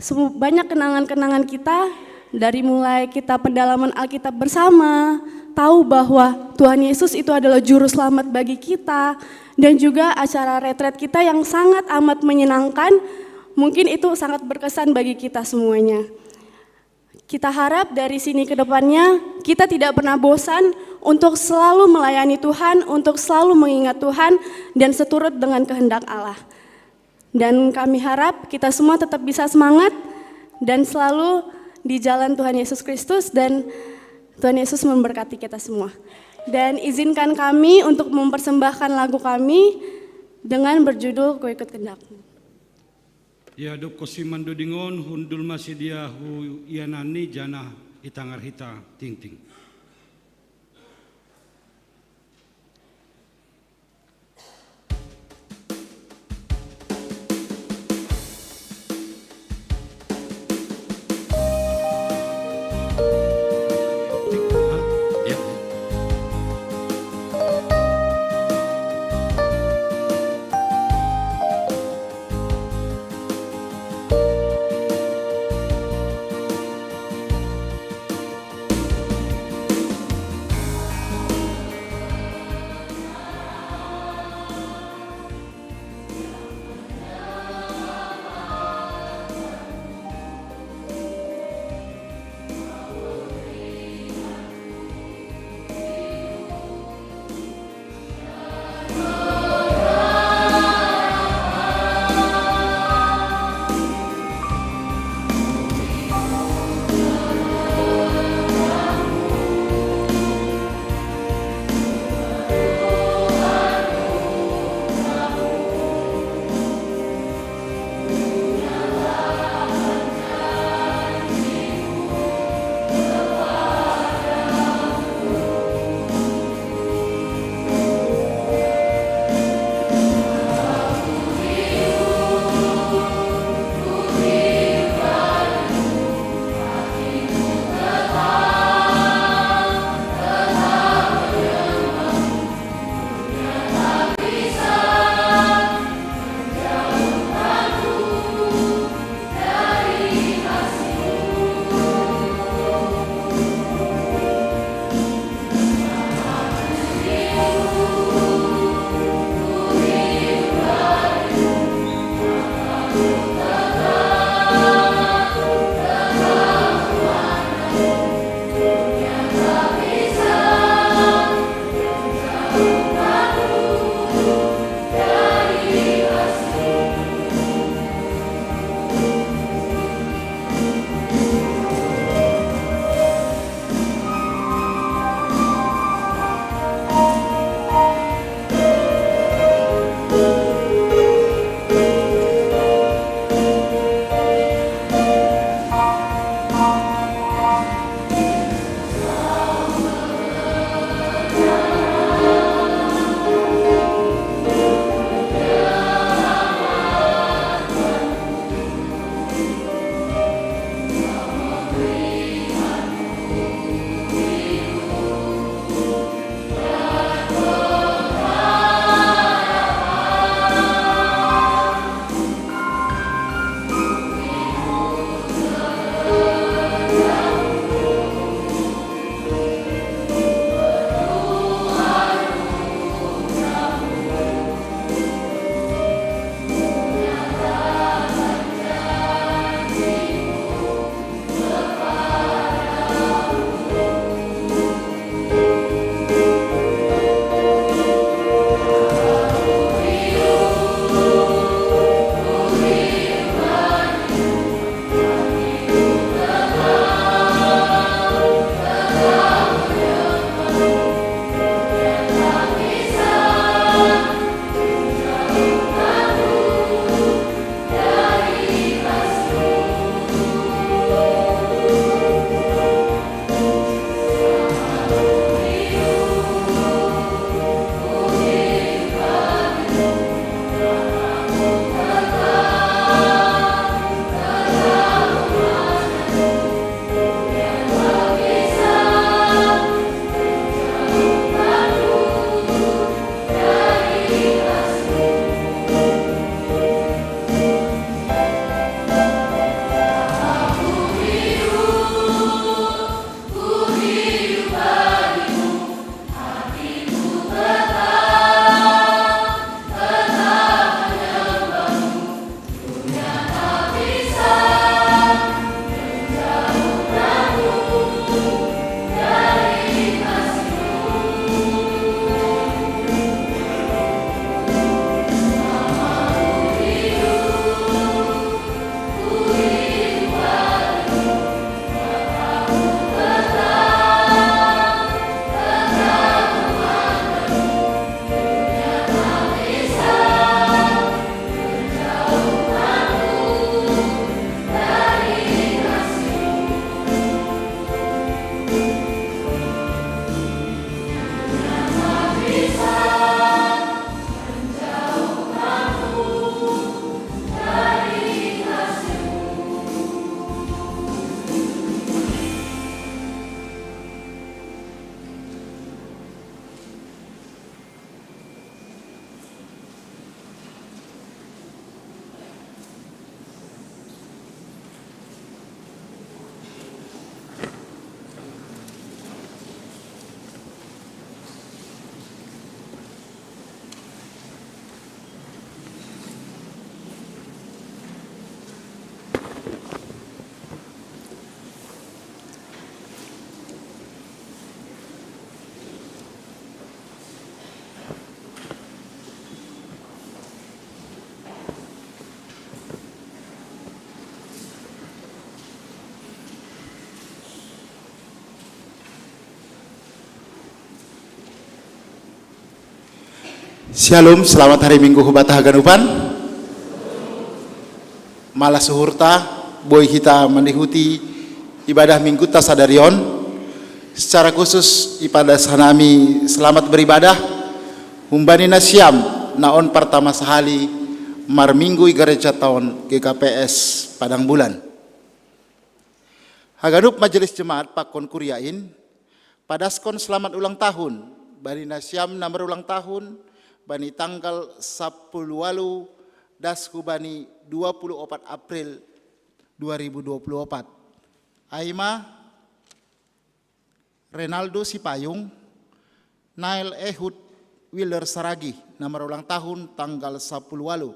Semu- Banyak kenangan-kenangan kita dari mulai kita pendalaman Alkitab bersama, tahu bahwa Tuhan Yesus itu adalah juru selamat bagi kita, dan juga acara retret kita yang sangat amat menyenangkan. Mungkin itu sangat berkesan bagi kita semuanya. Kita harap dari sini ke depannya kita tidak pernah bosan untuk selalu melayani Tuhan, untuk selalu mengingat Tuhan dan seturut dengan kehendak Allah. Dan kami harap kita semua tetap bisa semangat dan selalu di jalan Tuhan Yesus Kristus dan Tuhan Yesus memberkati kita semua. Dan izinkan kami untuk mempersembahkan lagu kami dengan berjudul Ku Ikut Kehendak-Mu. Ya, dop kosi mandodingon hundul masi dia hu ianani jana itangar hita tingting. Shalom, selamat hari Minggu hubatah haganupan. Malas uhurta, boi hita mandihuti ibadah Mingguta sadarion. Secara khusus ipadas hanami selamat beribadah humbani nasiam na on partama sahali marminggu i gareja taon G K P S Padang Bulan. Haganup majelis jemaat pakon kuriain, padaskon selamat ulang tahun bani nasiam na marulang tahun bani tanggal sapuluh walu das hubani dua puluh opat April dua ribu dua puluh opat. Aima Renaldo Sipayung, Nael Ehud Willer Saragi na marulang tahun tanggal sapuluh walu.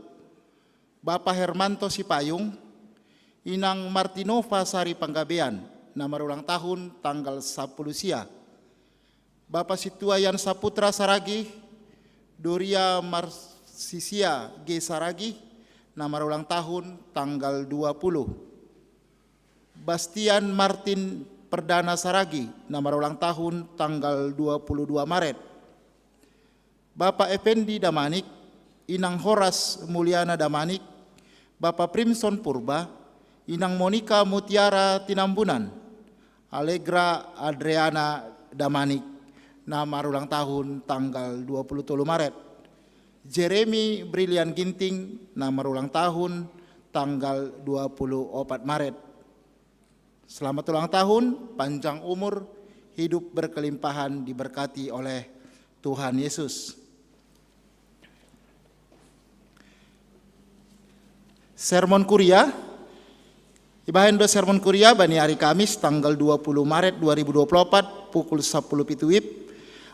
Bapa Hermanto Sipayung, Inang Martinova Sari Panggabean na marulang tahun tanggal sapuluh sia. Bapa Situa Yan Saputra Saragi, Doria Marsisia G Saragi na marulang tahun tanggal dua puluh. Bastian Martin Perdana Saragi na marulang tahun tanggal dua puluh dua Maret. Bapa Effendi Damanik, Inang Horas Muliana Damanik, Bapa Primson Purba, Inang Monica Mutiara Tinambunan, Allegra Adriana Damanik na marulang tahun tanggal dua puluh tolu Maret. Jeremy Brilian Ginting na marulang tahun tanggal dua puluh opat Maret. Selamat ulang tahun, panjang umur, hidup berkelimpahan, diberkati oleh Tuhan Yesus. Sermon Kuria, ibahen do sermon Kuria bani hari Kamis tanggal dua puluh Maret dua ribu dua puluh opat pukul sapuluh pitu wib,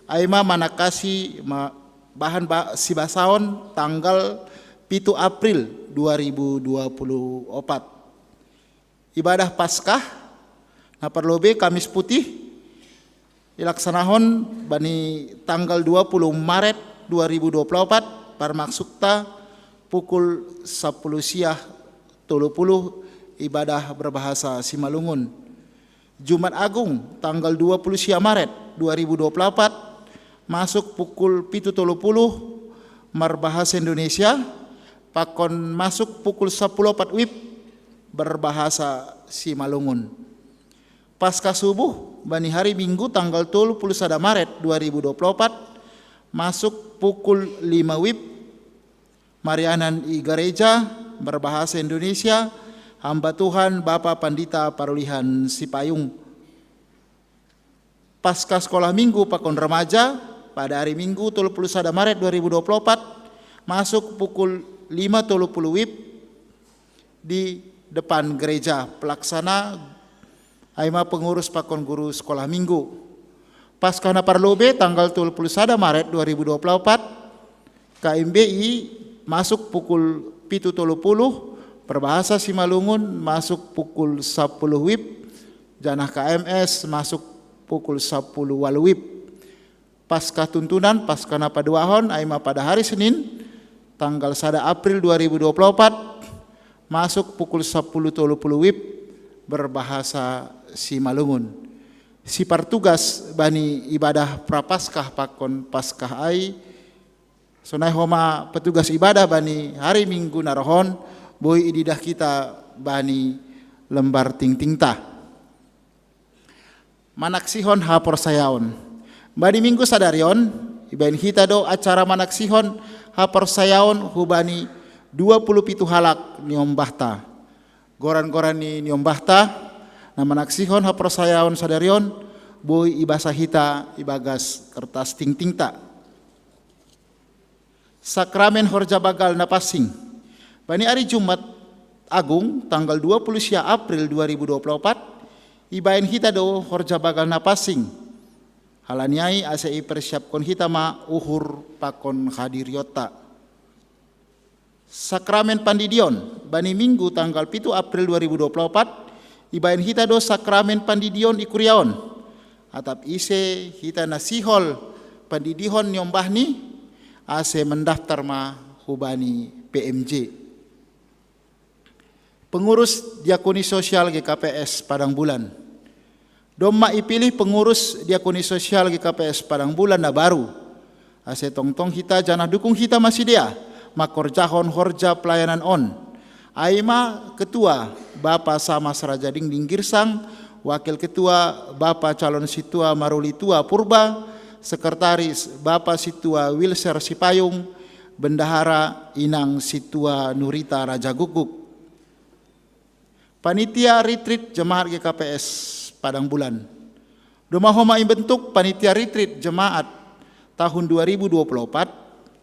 aima manakasi ma-, bahan ba-, sibasaon tanggal pitu April dua ribu dua puluh opat. Ibadah Paskah na parlobei Kamis Putih ilaksanahon bani tanggal dua puluh Maret dua ribu dua puluh opat, parmaksudta pukul sapuluh siah tolu puluh, ibadah berbahasa Simalungun. Jumat Agung tanggal dua puluh sia Maret dua ribu dua puluh opat, masuk pukul pitu tolu puluh, marbahasa Indonesia, pakon masuk pukul sapuluh opat wib, berbahasa Simalungun. Paskah Subuh bani hari Minggu tanggal tolu puluh sada Maret dua ribu dua puluh opat, masuk pukul lima wib, marianan i gareja, berbahasa Indonesia, hamba Tuhan Bapa Pandita Parulihan Sipayung. Paskah Sekolah Minggu pakon remaja pada hari Minggu tolu puluh sada Maret dua ribu dua puluh opat, masuk pukul lima tolu puluh wib di depan gereja. Pelaksana aima pengurus pakon guru sekolah Minggu. Paskah na parlobei tanggal tolu puluh sada Maret dua ribu dua puluh opat, K M B I masuk pukul pitu tolu puluh, Perbahasa Simalungun masuk pukul sapuluh wib, janah K M S masuk pukul sapuluh walu wib. Paskah tuntunan, Paskah na paduahon, aima pada hari Senin, tanggal sada April dua ribu dua puluh opat, masuk pukul sapuluh tolu puluh wib, berbahasa Simalungun. Sipartugas bani ibadah Prapaskah pakon Paskah ai, sonai homa petugas ibadah bani hari Minggu na rohon, boi ididah hita bani lembar tingtingta. Manaksihon haporsayaon. Bani Minggu sadarion, ibaen hita do acara manaksihon haporsayaon hubani dua puluh pitu halak niombahta. Goran-goran ni niombahta na manaksihon haporsayaon sadarion, boi ibasa hita ibagas kertas tingtingta. Sakramen Horja Bagal na Pansing. Bani ari Jumat Agung, tanggal dua puluh sia April dua ribu dua puluh opat, ibaen hita do Horja Bagal na Pansing. Halani ai ase ipersiapkon hita ma uhur pakon hadirionta. Sakramen Pandidion, bani Minggu tanggal pitu April dua ribu dua puluh opat, ibaen hita do Sakramen Pandidion i kuriaon. Atap ise hita na sihol pandidihon niombahni, ase mendaftar ma hubani P M J. Pengurus Diakoni Sosial G K P S Padang Bulan. Domma ipilih pengurus Diakoni Sosial G K P S Padang Bulan na baru. Ase tongtong hita janah dukung hita ma sidea mangkorjahon horja pelayanan on. Ai ma ketua, Bapa Samas Raja Dingding Girsang, wakil ketua, Bapa Calon Sintua Maruli Tua Purba, sekretaris, Bapa Sintua Wilser Sipayung, bendahara, Inang Sintua Nurita Raja Guguk. Panitia Retreat Jemaat G K P S Padang Bulan. Domma homa imbentuk panitia retreat jemaat tahun dua ribu dua puluh empat,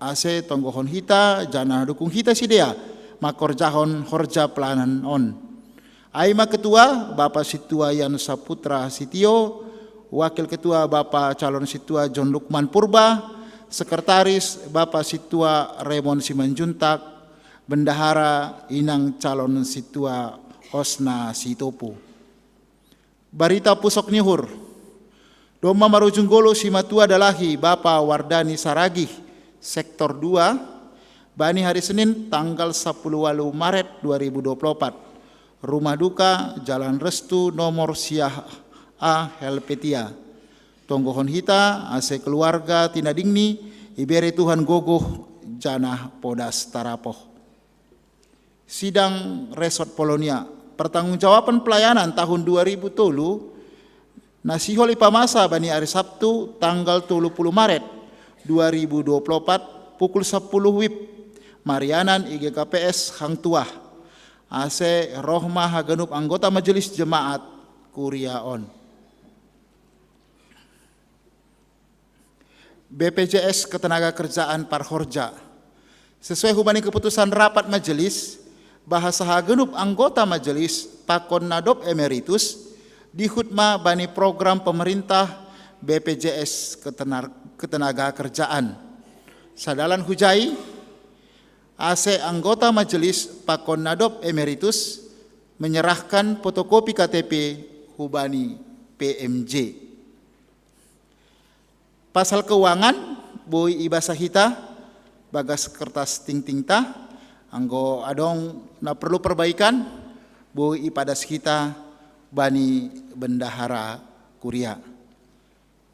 ase tonggohon hita janah dukung hita sidea mangkorjahon horja pelayanan on. Ai ma ketua, Bapa Sintua Yan Saputra Sitio, wakil ketua, Bapa Calon Sintua John Lukman Purba, sekretaris, Bapa Sintua Raymond Simanjuntak, bendahara, Inang Calon Sintua Osna Sitopu. Barita pusok ni uhur. Domma marujung golo simatua dalahi, Bapa Wardani Saragih, sektor dua, bani hari Senin tanggal sapuluh walu Maret dua ribu dua puluh empat. Rumah duka, Jalan Restu, nomor siah A, Helvetia. Tonggohon hita ase keluarga tinadingni ibere Tuhan gogoh janah podas tarapoh. Sidang Resort Polonia. Pertanggungjawaban pelayanan tahun dua ribu tolu na sihol ipamasa bani ari Sabtu tanggal tolu puluh Maret dua ribu dua puluh empat, pukul sapuluh wib, marianan i G K P S Hang Tuah. Ase roh ma haganup anggota majelis jemaat kuria on. B P J S Ketenagakerjaan Parhorja. Sesuai hubani keputusan rapat majelis, bahasa haganup anggota majelis pakon na dob emeritus dihut ma bani program pemerintah B P J S Ketenar-, Ketenagakerjaan. Sadalan hujai, ase anggota majelis pakon na dob emeritus menyerahkan fotokopi K T P hubani P M J. Pasal keuangan, boi ibasa hita bagas kertas tingtingta, anggo adong na perlu perbaikan, boi ipadas hita bani bendahara kuria.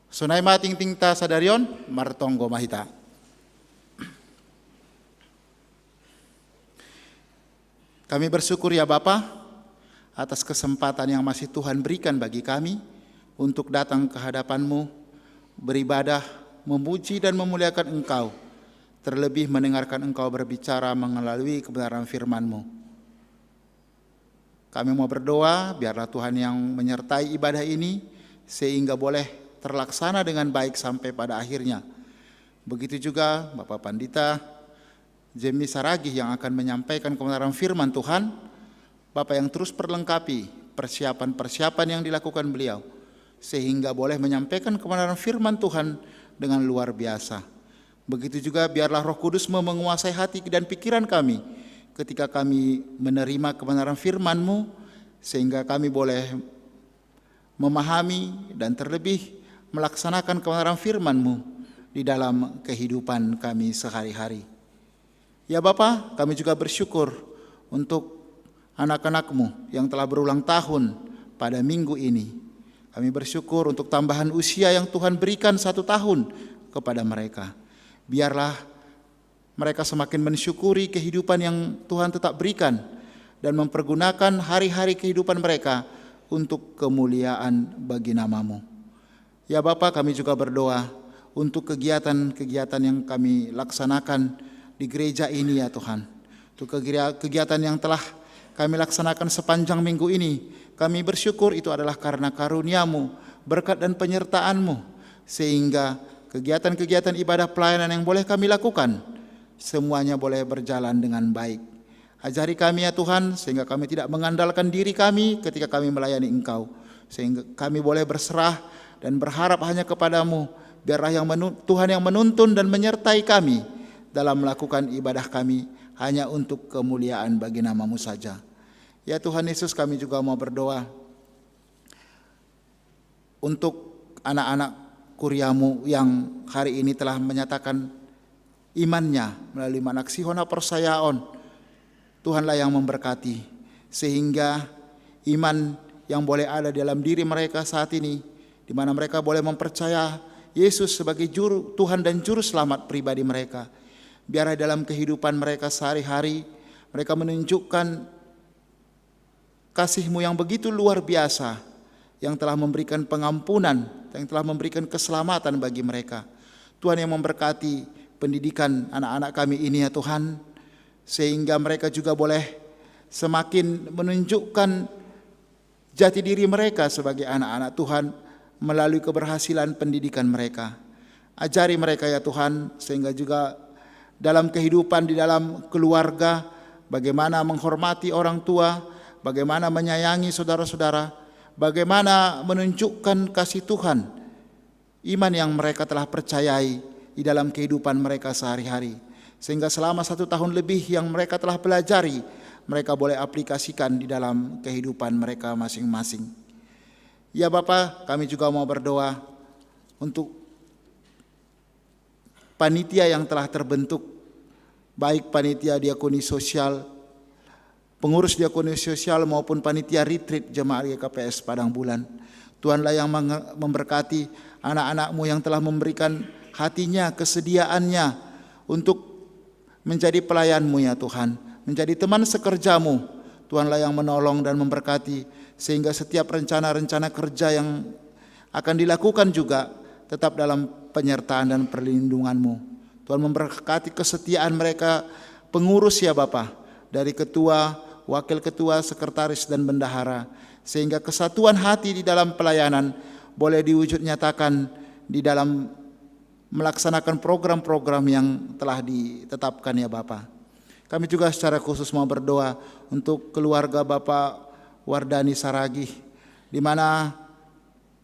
Sonai ma tingtingta sadarion, martonggo ma hita. Kami bersyukur, ya Bapa, atas kesempatan yang masih Tuhan berikan bagi kami untuk datang ke hadapan-Mu, beribadah, memuji dan memuliakan Engkau, terlebih mendengarkan Engkau berbicara melalui kebenaran firman-Mu. Kami mau berdoa, biarlah Tuhan yang menyertai ibadah ini, sehingga boleh terlaksana dengan baik sampai pada akhirnya. Begitu juga Bapak Pandita Jemi Saragih yang akan menyampaikan kebenaran firman Tuhan, Bapak yang terus perlengkapi persiapan-persiapan yang dilakukan beliau, sehingga boleh menyampaikan kebenaran firman Tuhan dengan luar biasa. Begitu juga biarlah Roh Kudus-Mu menguasai hati dan pikiran kami ketika kami menerima kebenaran firman-Mu, sehingga kami boleh memahami dan terlebih melaksanakan kebenaran firman-Mu di dalam kehidupan kami sehari-hari. Ya Bapa, kami juga bersyukur untuk anak-anak-Mu yang telah berulang tahun pada minggu ini. Kami bersyukur untuk tambahan usia yang Tuhan berikan satu tahun kepada mereka. Biarlah mereka semakin mensyukuri kehidupan yang Tuhan tetap berikan dan mempergunakan hari-hari kehidupan mereka untuk kemuliaan bagi nama-Mu. Ya Bapa, kami juga berdoa untuk kegiatan-kegiatan yang kami laksanakan di gereja ini, ya Tuhan. Untuk kegia-, kegiatan yang telah kami laksanakan sepanjang minggu ini, kami bersyukur itu adalah karena karunia-Mu, berkat dan penyertaan-Mu, sehingga kegiatan-kegiatan ibadah pelayanan yang boleh kami lakukan, semuanya boleh berjalan dengan baik. Ajari kami, ya Tuhan, sehingga kami tidak mengandalkan diri kami ketika kami melayani Engkau, sehingga kami boleh berserah dan berharap hanya kepada-Mu. Biarlah yang menu-, Tuhan yang menuntun dan menyertai kami dalam melakukan ibadah kami, hanya untuk kemuliaan bagi nama-Mu saja. Ya Tuhan Yesus, kami juga mau berdoa untuk anak-anak kuria-Mu yang hari ini telah menyatakan imannya melalui manaksihon haporsayaon. Tuhanlah yang memberkati, sehingga iman yang boleh ada di dalam diri mereka saat ini, di mana mereka boleh mempercaya Yesus sebagai juru, Tuhan dan Juru Selamat pribadi mereka. Biarlah dalam kehidupan mereka sehari-hari, mereka menunjukkan kasih-Mu yang begitu luar biasa, yang telah memberikan pengampunan, yang telah memberikan keselamatan bagi mereka. Tuhan yang memberkati pendidikan anak-anak kami ini, ya Tuhan, sehingga mereka juga boleh semakin menunjukkan jati diri mereka sebagai anak-anak Tuhan melalui keberhasilan pendidikan mereka. Ajari mereka, ya Tuhan, sehingga juga dalam kehidupan di dalam keluarga, bagaimana menghormati orang tua, bagaimana menyayangi saudara-saudara, bagaimana menunjukkan kasih Tuhan, iman yang mereka telah percayai di dalam kehidupan mereka sehari-hari. Sehingga selama satu tahun lebih yang mereka telah pelajari, mereka boleh aplikasikan di dalam kehidupan mereka masing-masing. Ya Bapa, kami juga mau berdoa untuk panitia yang telah terbentuk, baik panitia diakoni sosial, pengurus diakoni sosial maupun panitia retreat jemaat G K P S Padang Bulan. Tuhanlah yang menge-, memberkati anak-anak-Mu yang telah memberikan hatinya, kesediaannya untuk menjadi pelayan-Mu, ya Tuhan, menjadi teman sekerja-Mu. Tuhanlah yang menolong dan memberkati, sehingga setiap rencana-rencana kerja yang akan dilakukan juga tetap dalam penyertaan dan perlindungan-Mu. Tuhan memberkati kesetiaan mereka, pengurus, ya Bapa, dari ketua, wakil ketua, sekretaris, dan bendahara, sehingga kesatuan hati di dalam pelayanan boleh diwujud nyatakan di dalam melaksanakan program-program yang telah ditetapkan, ya Bapa. Kami juga secara khusus mau berdoa untuk keluarga Bapak Wardani Saragih, di mana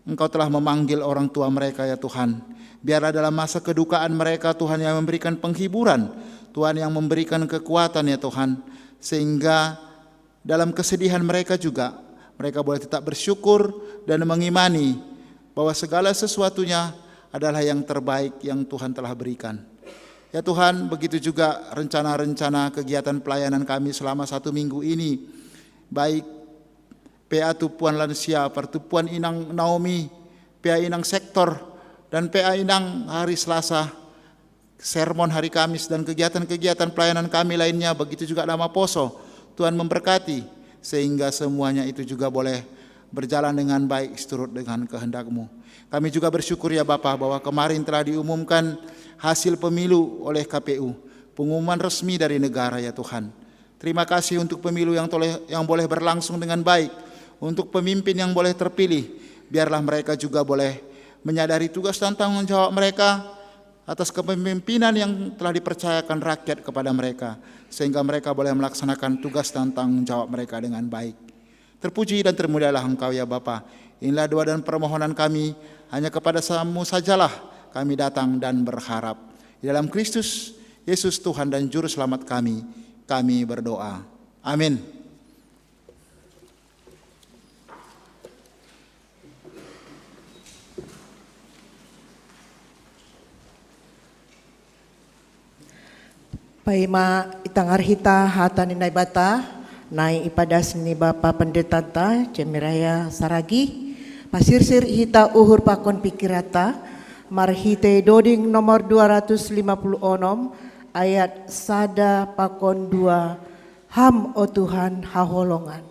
Engkau telah memanggil orang tua mereka, ya Tuhan. Biarlah dalam masa kedukaan mereka, Tuhan yang memberikan penghiburan, Tuhan yang memberikan kekuatan, ya Tuhan, sehingga dalam kesedihan mereka juga, mereka boleh tetap bersyukur dan mengimani bahwa segala sesuatunya adalah yang terbaik yang Tuhan telah berikan. Ya Tuhan, begitu juga rencana-rencana kegiatan pelayanan kami selama satu minggu ini, baik P A Tumpuan Lansia, Pertumpuan Inang Naomi, P A Inang Sektor, dan P A Inang hari Selasa, sermon hari Kamis, dan kegiatan-kegiatan pelayanan kami lainnya, begitu juga Dhamma Poso. Tuhan memberkati, sehingga semuanya itu juga boleh berjalan dengan baik seturut dengan kehendak-Mu. Kami juga bersyukur, ya Bapa, bahwa kemarin telah diumumkan hasil pemilu oleh K P U, pengumuman resmi dari negara, ya Tuhan. Terima kasih untuk pemilu yang toleh-, yang boleh berlangsung dengan baik, untuk pemimpin yang boleh terpilih. Biarlah mereka juga boleh menyadari tugas dan tanggung jawab mereka atas kepemimpinan yang telah dipercayakan rakyat kepada mereka, sehingga mereka boleh melaksanakan tugas dan tanggung jawab mereka dengan baik. Terpuji dan termulialah Engkau, ya Bapa. Inilah doa dan permohonan kami, hanya kepada-Mu sajalah kami datang dan berharap. Di dalam Kristus Yesus, Tuhan dan Juru Selamat kami, kami berdoa. Amin. Paima ita ngarhita hata ni Naibata, nai ipadas ni Bapa Pendeta ta, Cemiraya Saragi, pasirsir hita uhur pakon pikirata, marhite doding nomor dua ratus lima puluh onom, ayat sada pakon dua, Ham, o Tuhan, haholongan.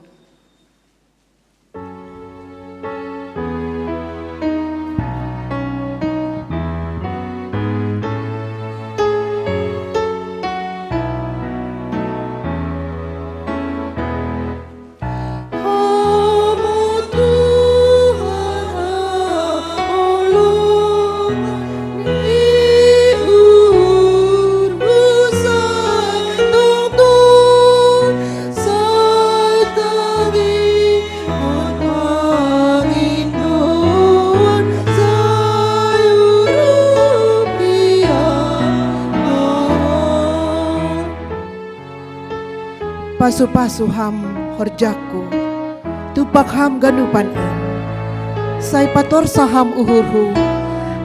Pasu-pasu Ham horjaku, tupak Ham ganupan in. Sai patorsa Ham uhurhu,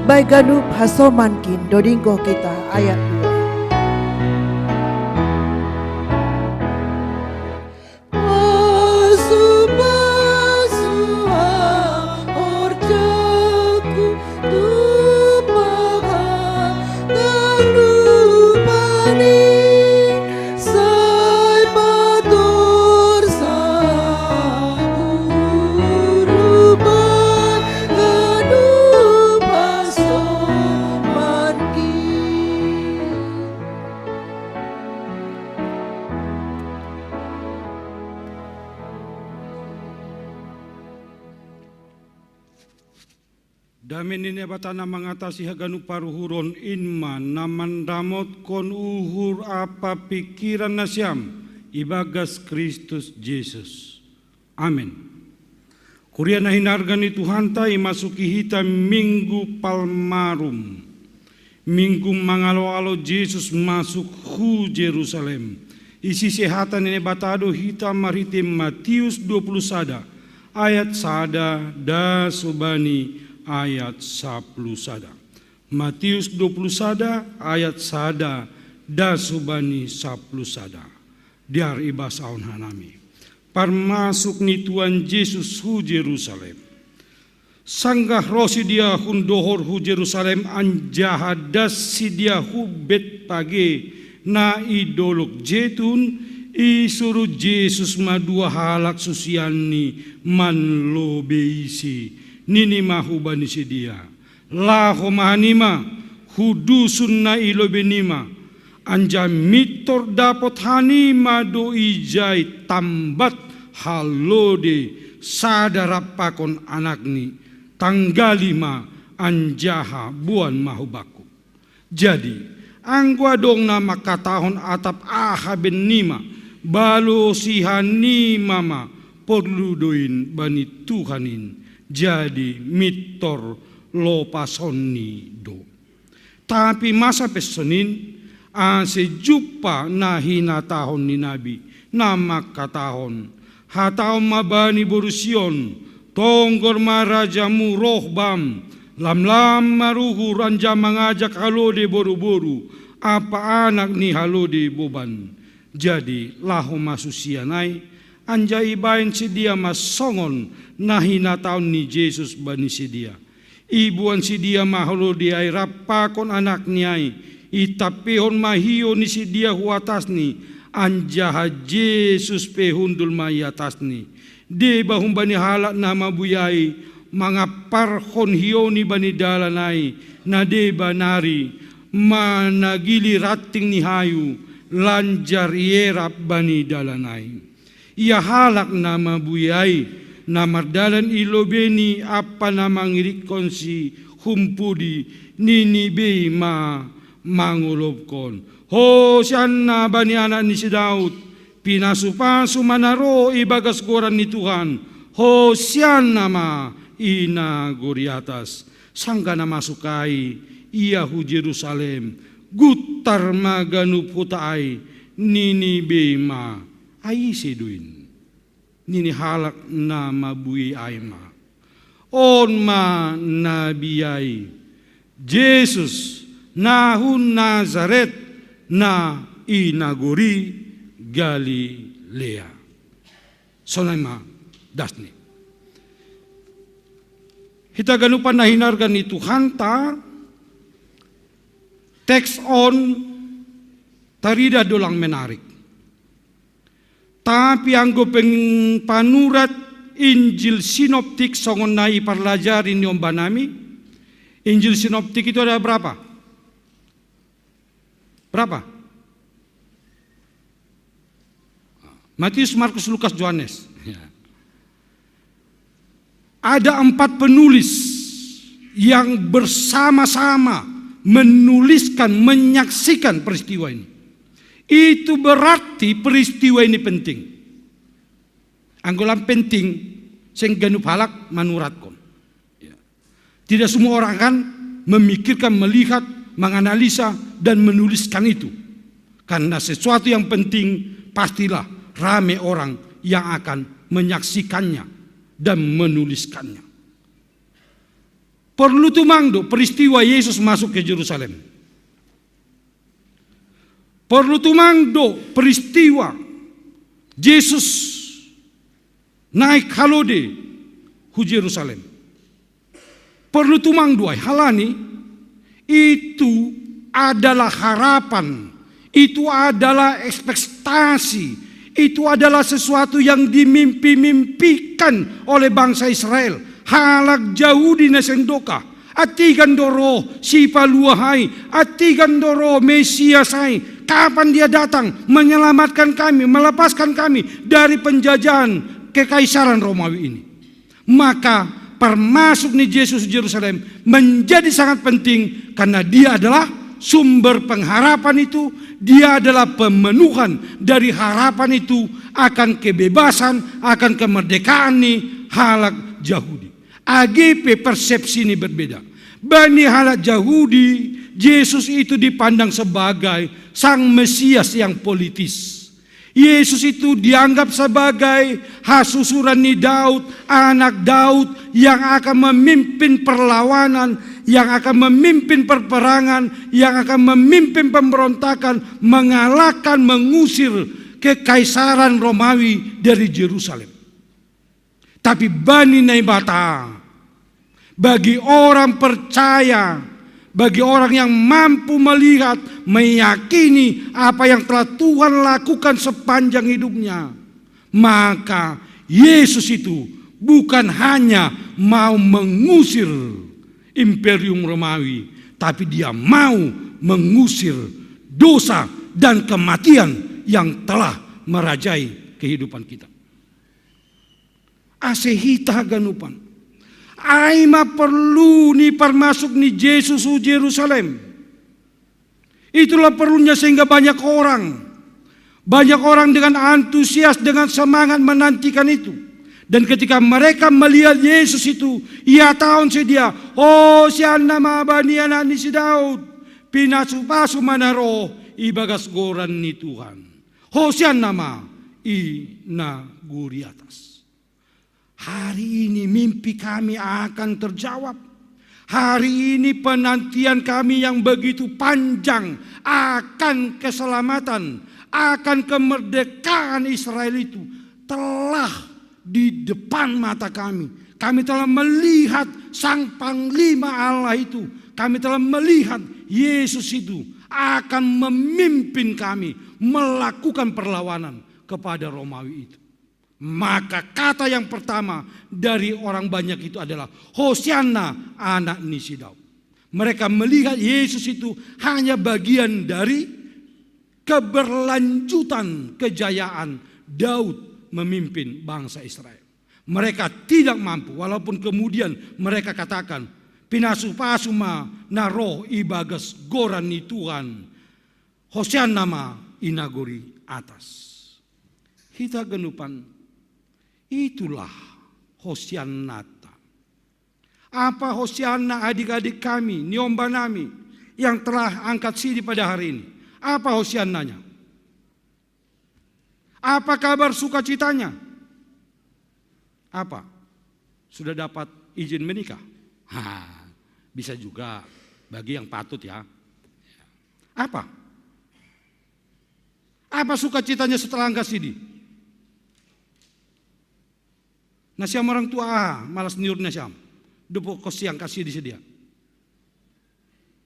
bai ganup hasoman kin dodingko kita, ayat dua. Dame ni Naibata na mangatasi haganup paruhuron in ma na mandamotkon uhur ampa pingkiran nasiam ibagas Kristus Jesus. Amen. Kuria na hinarga ni Tuhanta, imasuki hita Minggu Palmarum. Minggu mangalo-alo Jesus masuk hu Jerusalem. Isi sehatan ni Naibata do hita marhite Matius dua puluh sada ayat sada das hubani ayat sapuluh sada. Matius dua puluh sada ayat sada das hubani sapuluh sada. Diar ibas aon hanami. Parmasuk ni Tuhan Jesus hu Jerusalem. Sanggah ro sidea hun dohor hu Jerusalem anjaha das sidea hu Betpage na i dolog Jetun, isuru Jesus ma dua halak susianni manlobei isi. Nini ma hubani sidea, laho ma hanima hu dusun na i lobei nima, anjaha mintor dapot hanima do ijai tambat halode sada rap pakon anakni, tanggali ma anjaha boan ma hubakku. Jadi, anggo adong na mangkatahon atap aha bennima, balosi hanima ma, porlu do in bani Tuhan in, jadi mintor lopasonni do. Tapi masa pe sonin, ase jumpa na hinatahon ni nabi, na mangkatahon, hatahon ma bani boru Sion, tonggor ma rajamu roh bam, lamlam maruhur anjaha mangajak halode boru-boru, ampa anak ni halode boban. Jadi laho ma susian ai, anjaha ibahen sidea ma songon na hinatahon ni Jesus bani sidea. Iboan sidea ma halode ai rap pakon anakni ai, itampehon ma hiou ni sidea hu atasni, anjaha Jesus pe hundul ma i atasni. Deba humbani halak na mabuei ai mangamparhon hiouni bani dalan ai, na deba nari managili ranting ni hayu, lanjar ierap bani dalan ai. Ia halak na mabuei ai, na mardalan i lobeini ampa na mangirikkonsi humpudi, nini bei ma mangolopkon: Hosianna bani anak ni si Daud, pinasu-pasu ma na ro ibagas goran ni Tuhan, Hosianna ma i nagori atas. Sanggah na masuk ai ia hu Jerusalem, guntar ma ganup huta ai, nini bei ma: Ai ise do in? Nini halak na mabuei ai ma: On ma nabi ai, Jesus na hu Nazaret, na i nagori Galilea. Sonai ma dasni. Hita ganupan na hinarga ni Tuhanta, teks on tarida do lang menarik. Tapi anggo peng-, panurat Injil sinoptik songon na iparlajari ni ombanami, Injil sinoptik itu ada berapa? Berapa? Matius, Markus, Lukas, Yohanes. Ya. Ada empat penulis yang bersama-sama menuliskan, menyaksikan peristiwa ini. Itu berarti peristiwa ini penting. Anggo lam penting, seng ganup halak manuratkon. Ya. Tidak semua orang akan memikirkan, melihat, menganalisa, dan menuliskan itu. Karena sesuatu yang penting, pastilah rame orang yang akan menyaksikannya dan menuliskannya. Porlu tumang do peristiwa Yesus masuk ke Jerusalem. Porlu tumang do peristiwa Yesus naik halode hu Jerusalem. Porlu tumang do ai, halani itu adalah harapan, itu adalah ekspektasi, itu adalah sesuatu yang dimimpi-mimpikan oleh bangsa Israel. Halak Jahudi na seng doka, antigan do ro Sipalua ai, antigan do ro Mesias ai. Kapan dia datang menyelamatkan kami, melepaskan kami dari penjajahan kekaisaran Romawi ini? Maka permasuk ni Jesus Jerusalem menjadi sangat penting karena dia adalah sumber pengharapan itu, dia adalah pemenuhan dari harapan itu akan kebebasan, akan kemerdekaan ni halak Jahudi. Age pe persepsi ni berbeda. Bani halak Jahudi, Jesus itu dipandang sebagai sang Mesias yang politis. Yesus itu dianggap sebagai hasusuran ni Daud, anak Daud yang akan memimpin perlawanan, yang akan memimpin perperangan, yang akan memimpin pemberontakan, mengalahkan, mengusir kekaisaran Romawi dari Jerusalem. Tapi bani Naibata, bagi orang percaya, bagi orang yang mampu melihat, meyakini apa yang telah Tuhan lakukan sepanjang hidupnya, maka Yesus itu bukan hanya mau mengusir Imperium Romawi, tapi dia mau mengusir dosa dan kematian yang telah merajai kehidupan kita. Ase hita haganupan, ai ma perlu ni parmasuk ni Jesus hu Jerusalem. Itulah perlunya sehingga banyak orang, banyak orang dengan antusias, dengan semangat menantikan itu. Dan ketika mereka melihat Yesus itu, ia taon si dia, "Hosianna ma bani anak ni si Daud, pinasu-pasu ma na roh ibagas goran ni Tuhan. Hosianna ma i na gori atas." Hari ini mimpi kami akan terjawab. Hari ini penantian kami yang begitu panjang akan keselamatan, akan kemerdekaan Israel itu telah di depan mata kami. Kami telah melihat Sang Panglima Allah itu. Kami telah melihat Yesus itu akan memimpin kami melakukan perlawanan kepada Romawi itu. Maka kata yang pertama dari orang banyak itu adalah, "Hosianna, anak ni si Daud." Mereka melihat Yesus itu hanya bagian dari keberlanjutan kejayaan Daud memimpin bangsa Israel. Mereka tidak mampu, walaupun kemudian mereka katakan, "Pinasu-pasu ma na roh ibagas goran ni Tuhan. Hosianna ma i na gori atas." Hita haganupan, itulah hosiannata. Apa hosianna adik-adik kami, niomba nami yang telah angkat sidi pada hari ini? Apa hosiannanya? Apa kabar sukacitanya? Apa? Sudah dapat izin menikah? Ha, bisa juga bagi yang patut ya. Apa? Apa sukacitanya setelah angkat sidi? Na siam orang tua, ah, malas niur na siam. Dopo ko si angkat sidi si dia.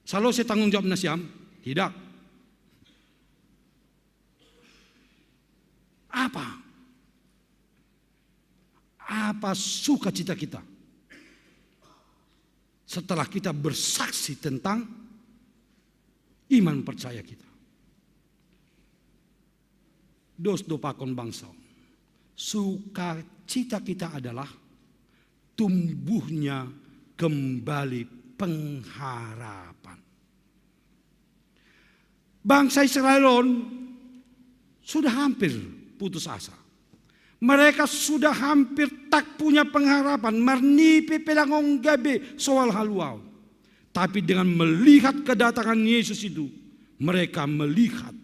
Salose tanggung jawab na siam? Tidak. Apa? Apa sukacita kita setelah kita bersaksi tentang iman percaya kita? Dos do pakon bangsa on. Sukacita kita adalah tumbuhnya kembali pengharapan. Bangsa Israel on sudah hampir putus asa. Mereka sudah hampir tak punya pengharapan. Marnipe pe dang ongga be soal haluaon. Tapi dengan melihat kedatangan Yesus itu, mereka melihat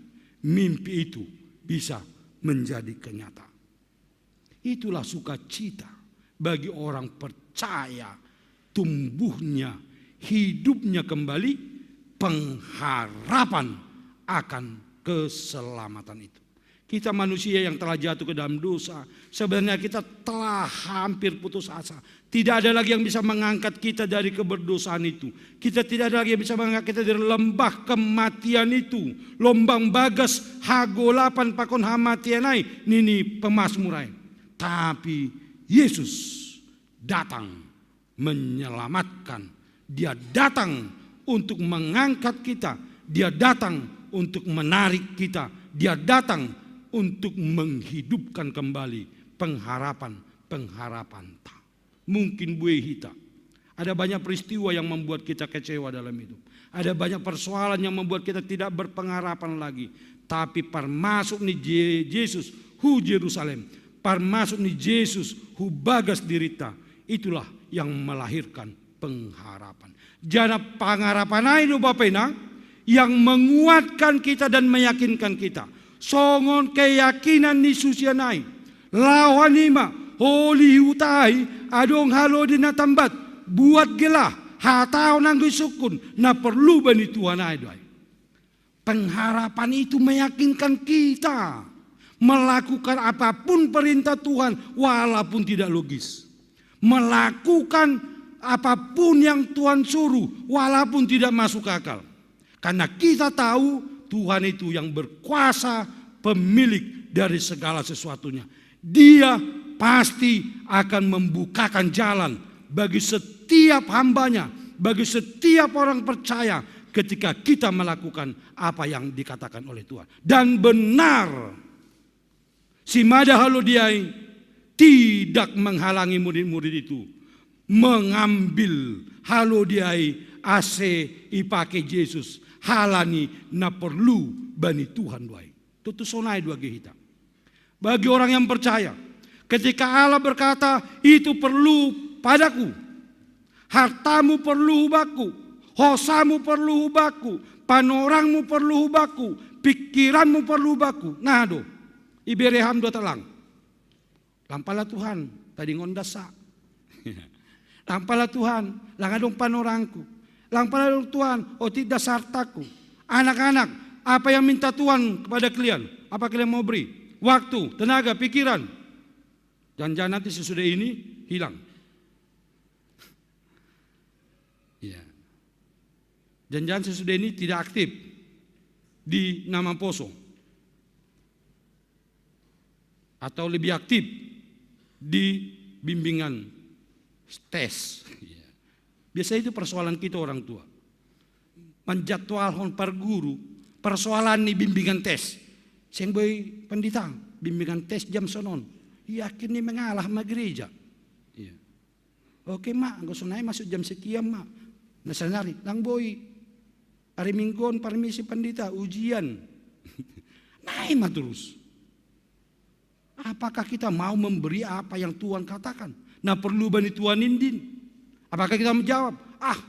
mimpi itu bisa menjadi kenyataan. Itulah sukacita bagi orang percaya, tumbuhnya, hidupnya kembali, pengharapan akan keselamatan itu. Kita manusia yang telah jatuh ke dalam dosa, sebenarnya kita telah hampir putus asa. Tidak ada lagi yang bisa mengangkat kita dari keberdosaan itu. Kita tidak ada lagi yang bisa mengangkat kita dari lembah kematian itu. Lombang bagas hagolapan pakon hamatian ai, nini pemazmur ai. Tapi Yesus datang menyelamatkan. Dia datang untuk mengangkat kita. Dia datang untuk menarik kita. Dia datang untuk menghidupkan kembali pengharapan-pengharapan ta. Mungkin bue hita. Ada banyak peristiwa yang membuat kita kecewa dalam hidup. Ada banyak persoalan yang membuat kita tidak berpengharapan lagi. Tapi parmasuk ni Je-, Yesus hu Jerusalem. Parmasuk ni Yesus hu bagas dirita. Itulah yang melahirkan pengharapan. Jadi pengharapan itu Bapak Inang yang menguatkan kita dan meyakinkan kita. Songon keyakinan ni susian ai. Lawan i ma, holi huta ai, adong halode na tambat, buat gelah, hatahon anggo isungkun, na porlu bani Tuhan ai do ai. Pengharapan itu meyakinkan kita melakukan apapun perintah Tuhan walaupun tidak logis. Melakukan apapun yang Tuhan suruh walaupun tidak masuk akal. Karena kita tahu Tuhan itu yang berkuasa, pemilik dari segala sesuatunya. Dia pasti akan membukakan jalan bagi setiap hambanya, bagi setiap orang percaya ketika kita melakukan apa yang dikatakan oleh Tuhan. Dan benar, si mada halode ai tidak menghalangi murid-murid itu mengambil halode ai ase ipake Jesus halani na porlu bani Tuhan do ai. Tutu sonai do age hita. Bagi orang yang percaya, ketika Allah berkata, "Itu perlu padaku, hartamu perlu hubaku, hosamu perlu hubaku, panorangmu perlu hubaku, pikiranmu perlu hubaku." Nah do, ibere ham do talang. Lang pala Tuhan, tadingon dasa. Lang pala Tuhan, lang adong panorangku. Lang pala adong Tuhan, otik dasa hartaku. Anak-anak, apa yang minta Tuhan kepada kalian? Apa kalian mau beri? Waktu, tenaga, pikiran. Jangan-jangan nanti sesudah ini hilang. Ya. Jangan-jangan sesudah ini tidak aktif di nama poso. Atau lebih aktif di bimbingan tes. Ya. Biasanya itu persoalan kita orang tua. Manjadwalhon parguru, persoalan ni bimbingan tes. Seng boi pandita, bimbingan tes jam sonon. Yakin ni mengalah ma gereja. Ya. Oke ma, anggo sonai masuk jam sekian ma. Nah, sanari, lang boi. Ari Minggu on parmisi pandita, ujian. Nai ma terus. Apakah kita mau memberi apa yang Tuhan katakan? Nah, perlu bani Tuhan indin. Apakah kita menjawab, "Ah,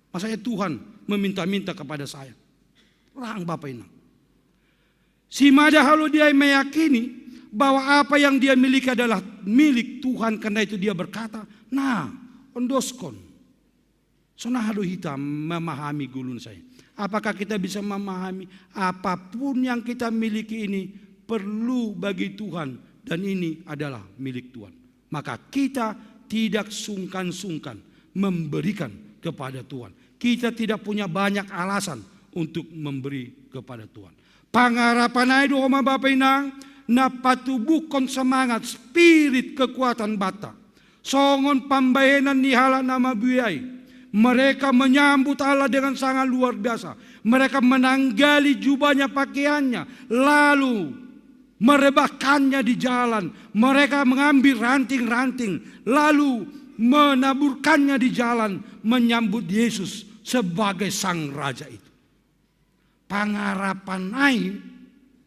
masa ya Tuhan meminta-minta kepada saya?" Lang Bapak Inang. Si mada halode ai meyakini bahwa apa yang dia miliki adalah milik Tuhan, karena itu dia berkata, "Nah, ondoskon." Sonaha do hita memahami gulun saya. Apakah kita bisa memahami apapun yang kita miliki ini perlu bagi Tuhan dan ini adalah milik Tuhan? Maka kita tidak sungkan-sungkan memberikan kepada Tuhan. Kita tidak punya banyak alasan untuk memberi kepada Tuhan. Pangarapan ai do homa Bapa Inang na patubuhkon semangat, spirit, kekuatan banta. Songon pambahenan ni halak na mabuei ai. Mereka menyambut Allah dengan sangat luar biasa. Mereka menanggali jubahnya, pakaiannya, lalu merebahkannya di jalan. Mereka mengambil ranting-ranting, lalu menaburkannya di jalan, menyambut Yesus sebagai Sang Raja itu. Pangarapan ai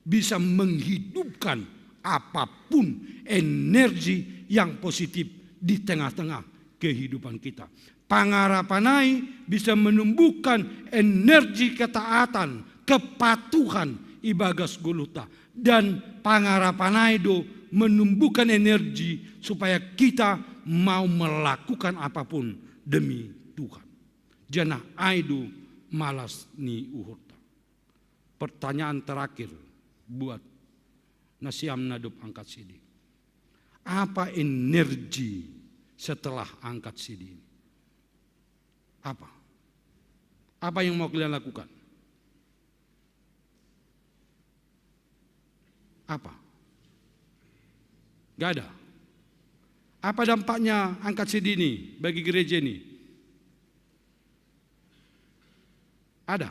bisa menghidupkan apapun energi yang positif di tengah-tengah kehidupan kita. Pangarapan ai bisa menumbuhkan energi ketaatan, kepatuhan ibagas goluhta. Dan pangarapan ai do menumbuhkan energi supaya kita mau melakukan apapun demi Tuhan. Janah ai do malas ni uhurta. Pertanyaan terakhir buat nasiam na dob angkat sidi. Apa energi setelah angkat sidi ini? Apa? Apa yang mau kalian lakukan? Apa? Gak ada. Apa dampaknya angkat sidi ini bagi gereja ini? Ada.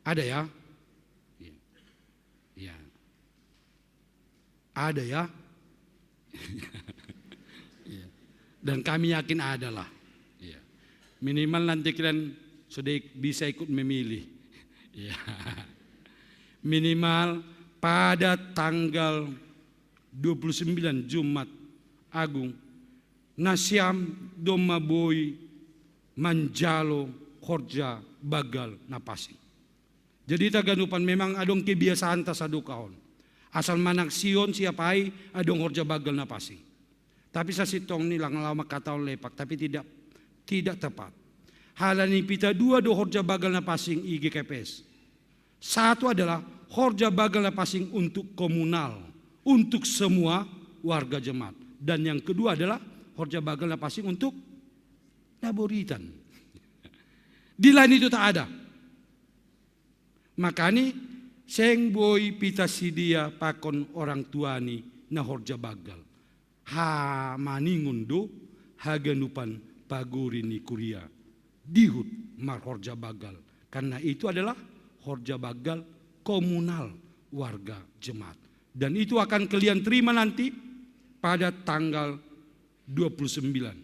Ada ya? Iya. Iya. Ada ya? Iya. Dan kami yakin adalah. Ya. Minimal nanti kalian sudah bisa ikut memilih. Ya. Minimal pada tanggal dua puluh sembilan Jumat Agung, na siam do maboi manjalo horja bagal na pasing. Jadi taganupan memang adong kebiasaan ta sadokahon. Asal manang sion siap ai adong horja bagal na pasing. Tapi sasintong ni lang lau mangkatahon lepak, tapi tidak tidak tepat. Halani pita dua do horja bagal na pasing i G K P S. Satu adalah horja bagal na pasing untuk komunal, untuk semua warga jemaat. Dan yang kedua adalah horja bagal na pasing untuk na boritan. Di lain itu tak ada. Makani seng boi pita sidia pakon orang tua ni na horja bagal. Ha maningon do haganupan pagori ni kuria dihut marhorja bagal. Karena itu adalah horja bagal komunal warga jemaat. Dan itu akan kalian terima nanti pada tanggal dua puluh sembilan.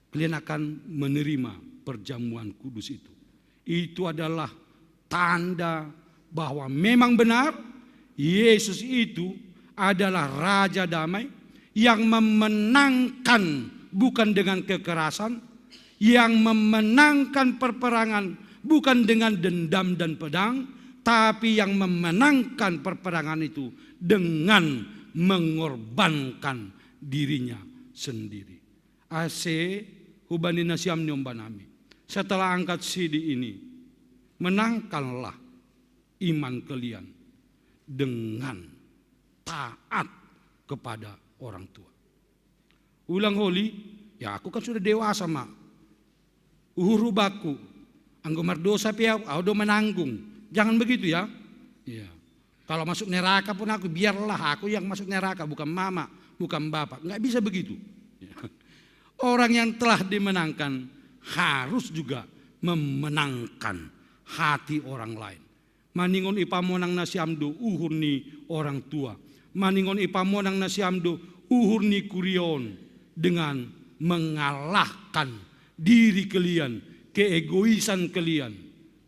Kalian akan menerima perjamuan kudus itu. Itu adalah tanda bahwa memang benar Yesus itu adalah Raja Damai yang memenangkan bukan dengan kekerasan, yang memenangkan perperangan bukan dengan dendam dan pedang, tapi yang memenangkan perperangan itu dengan mengorbankan dirinya sendiri. Ase hubani nasiam ni ombanami. Setelah angkat sidi ini, menangkanlah iman kalian dengan taat kepada orang tua. Ulang holi, ya aku kan sudah dewasa, Mak. Uhur hubakku, anggo mardosa pe au, au do mananggung. Jangan begitu ya. Iya. Kalau masuk neraka pun aku, biarlah aku yang masuk neraka, bukan mama, bukan bapak. Nggak bisa begitu. Orang yang telah dimenangkan harus juga memenangkan hati orang lain. Maningon ipamonang nasiam do uhur ni orang tua. Maningon ipamonang nasiam do uhur ni kurion dengan mengalahkan diri kalian, keegoisan kalian,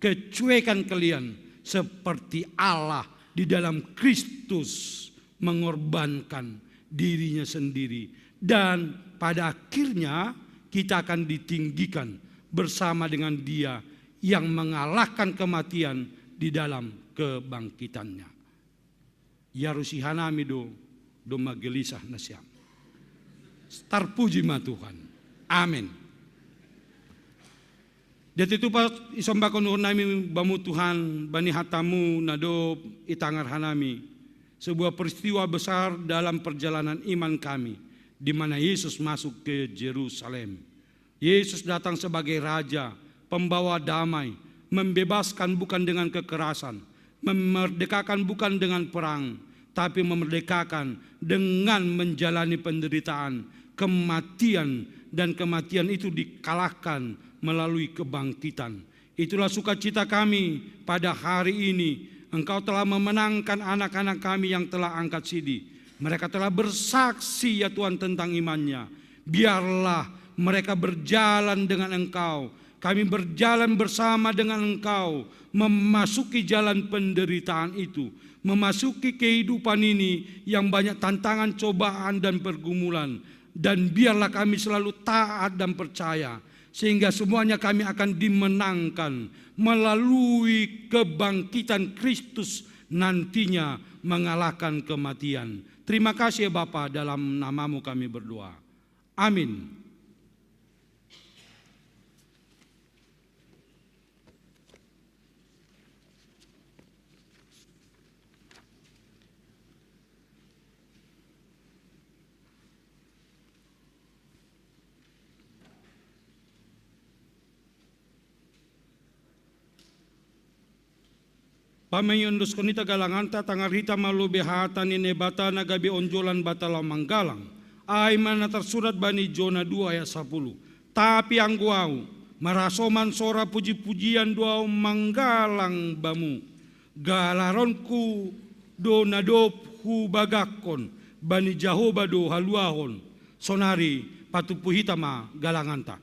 kecuekan kalian, seperti Allah di dalam Kristus mengorbankan dirinya sendiri. Dan pada akhirnya kita akan ditinggikan bersama dengan dia yang mengalahkan kematian di dalam kebangkitannya. Yarusi hanami do, do magelisah nasiam. Tarpuji ma Tuhan. Amin. Jadi tupa isombakon uhur nami bamu Tuhan, bani hatamu na dob itangar hanami. Sebuah peristiwa besar dalam perjalanan iman kami, di mana Yesus masuk ke Jerusalem. Yesus datang sebagai Raja, pembawa damai, membebaskan bukan dengan kekerasan, memerdekakan bukan dengan perang, tapi memerdekakan dengan menjalani penderitaan, kematian, dan kematian itu dikalahkan melalui kebangkitan. Itulah sukacita kami pada hari ini. Engkau telah memenangkan anak-anak kami yang telah angkat sidi. Mereka telah bersaksi, ya Tuhan, tentang imannya. Biarlah mereka berjalan dengan Engkau. Kami berjalan bersama dengan Engkau, memasuki jalan penderitaan itu, memasuki kehidupan ini yang banyak tantangan, cobaan, dan pergumulan. Dan biarlah kami selalu taat dan percaya, sehingga semuanya kami akan dimenangkan melalui kebangkitan Kristus nantinya mengalahkan kematian. Terima kasih ya Bapa, dalam namamu kami berdoa. Amin. Pamaiondoskon hita galanganta, tangar hita ma lobei hata ni Naibata na gabe onjolan banta laho manggalang. Ai ma na tarsurat bani Jona dua ayat sapuluh. Tapi anggo au, marhasoman sora puji-pujian do au manggalang bamu. Galaronku do na dob hubagakkon, bani Jahowa do haluahon. Sonari patupu hita ma galanganta.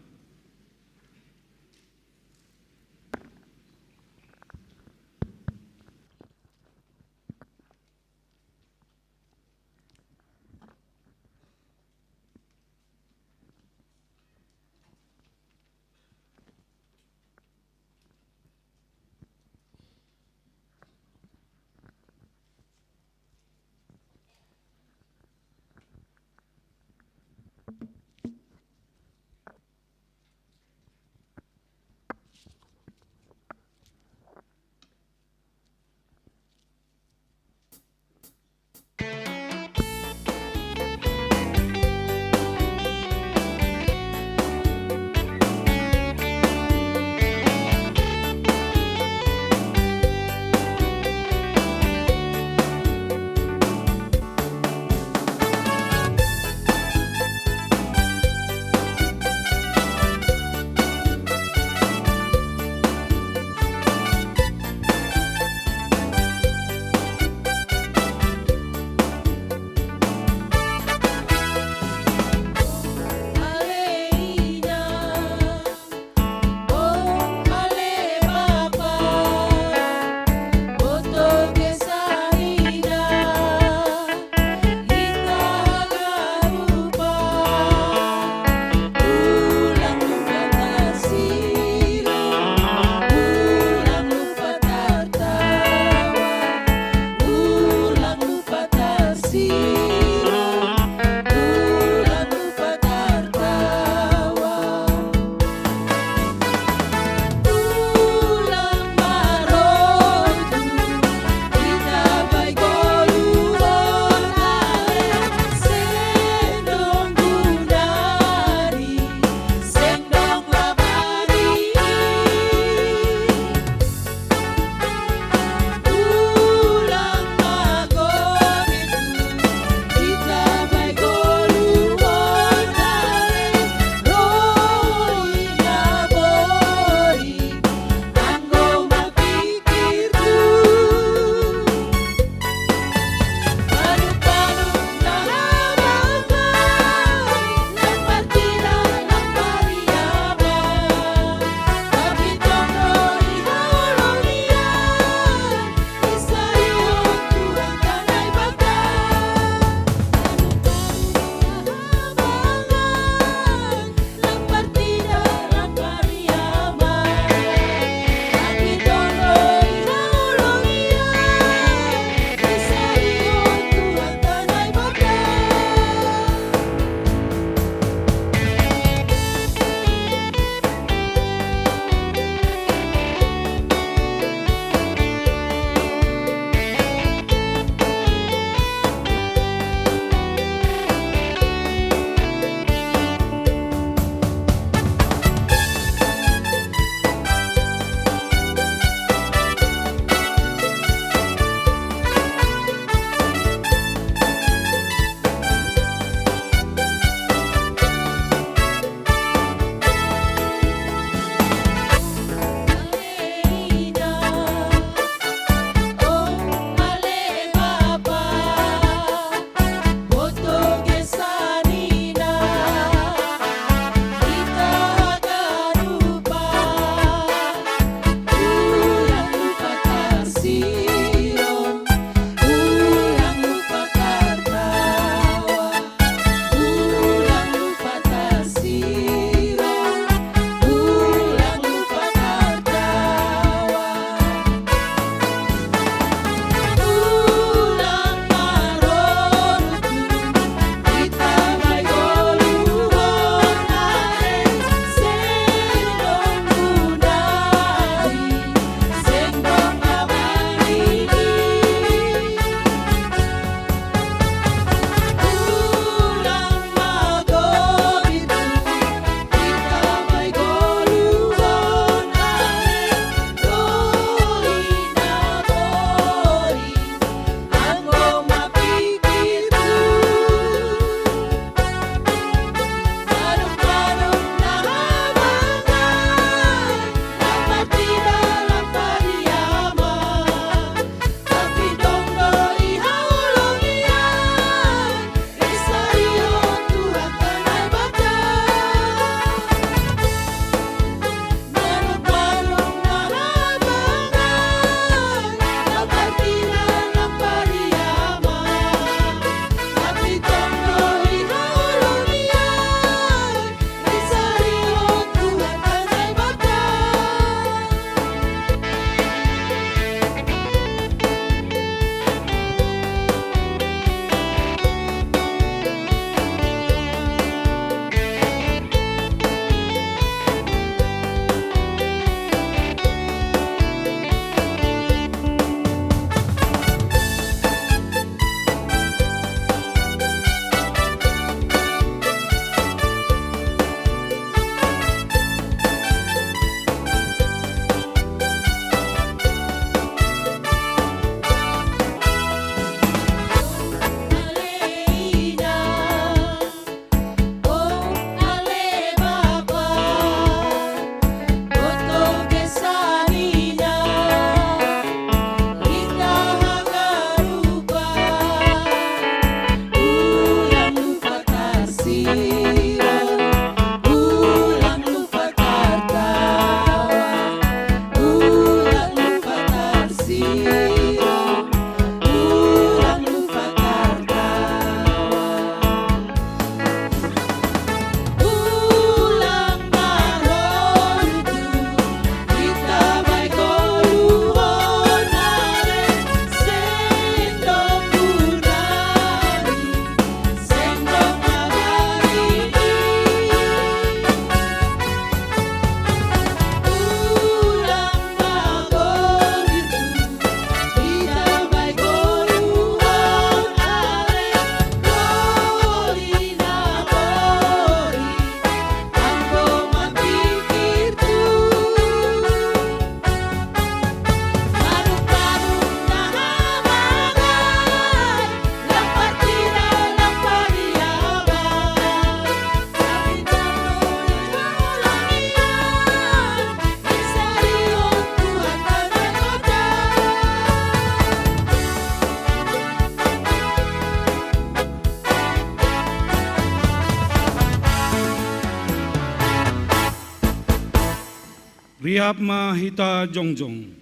Tiap ma hita jongjong.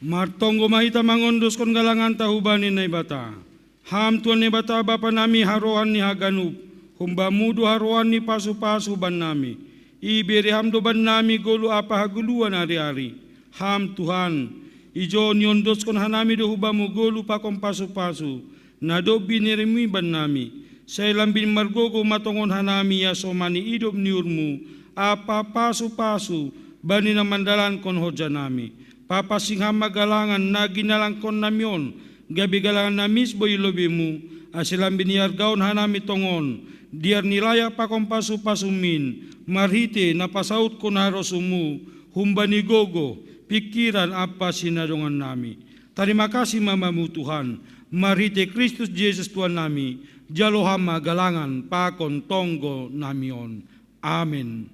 Martonggo ma hita mangondoskon galanganta hubani Naibata. Ham Tuhan Naibata Bapa nami harohan ni haganup, humbamu do harohan ni pasu-pasu bannami. Ibere ham do bannami golu ampa hagoluhan ari-ari. Ham Tuhan, ijo niondoskon hanami do hubamu golu pakon pasu-pasu, na dob bineremi bannami. Sai lambin margogo matongon hanami asomani idop ni uhurmu, ampa pasu-pasu bani na mandalankon horjanami. Papansing ham ma galangan na ginalangkon nami on, gabe galangan na misboi lobeimu, ase lambin iargaon hanami tongon, diar ni layak pakon pasu-pasumin, marhite na pasautkon harosumu, humbani gogo, pingkiran ampa sinadongan nami. Tarima kasih ma bamu Tuhan, marhite Kristus Jesus Tuhan nami, jalo ham ma galangan pakon tonggo nami on. Amen.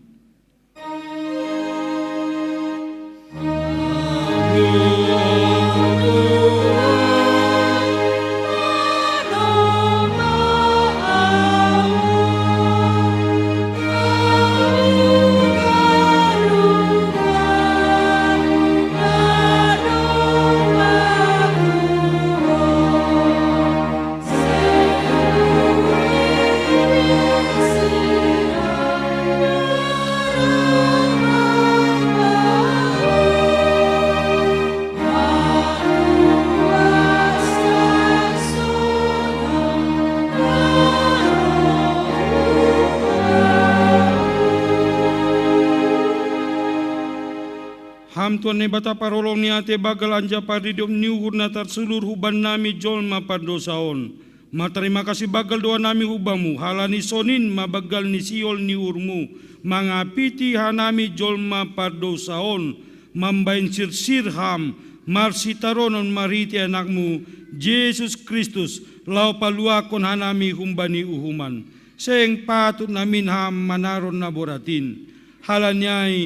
Ham Tuhan Naibata parholong ni ate banggal anjaha pardidop ni uhur na tarsulur hubannami jolma pardousa on. Martarima kasih banggal do hanami hubamu, halani sonin ma banggal ni sihol ni uhurmu, mangapiti hanami jolma pardousa on, mambahen sirsir ham, marsitaronon marhite anakmu, Jesus Kristus, laho paluahkon hanami humbani uhuman. Seng patut namin ham manaron na borat in. Halani ai,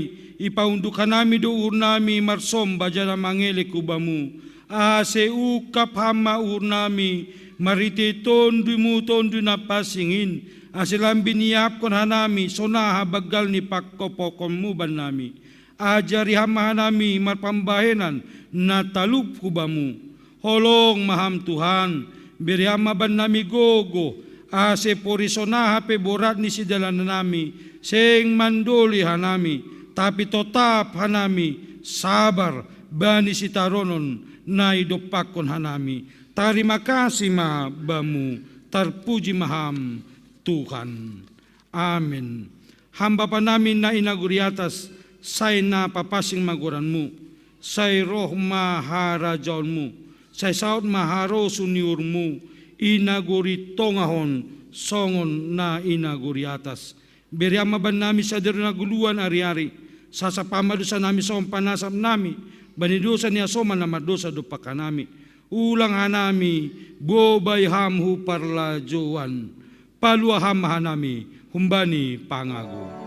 ipaunduk hanami do uhurnami marsomba janah mangelek hubamu, ase ungkap ham ma uhurnami, marhite tonduimu tonduy na pansing in, ase lambin iahapkon hanami sonaha banggal ni pangkophotonmu bannami. Ajari ham ma hanami marpambahenan na talup hubamu. Holong ma ham Tuhan, bere ham ma bannami gogo, ase poris sonaha pe borat ni sidalanannami, seng mandoli hanami, tapi totap hanami sabar bani sitaronon na idompakkon hanami. Tarima kasih ma bamu, tarpuji ma ham Tuhan. Amen. Ham Bapa nami na i nagori atas, sai na papansing ma goranmu, sai roh ma harajaonmu, sai saut ma harosuh ni uhurmu, i nagori tongah on songon na i nagori atas. Bere ham ma bannami sadari on hagoluhan ari-ari, sasap ham ma dousanami songon panasapnami bani dousa ni hasoman na mardousa dompak hanami. Ulang hanami bobai ham hu parlajouan. Paluah ham ma hanami humbani pangago.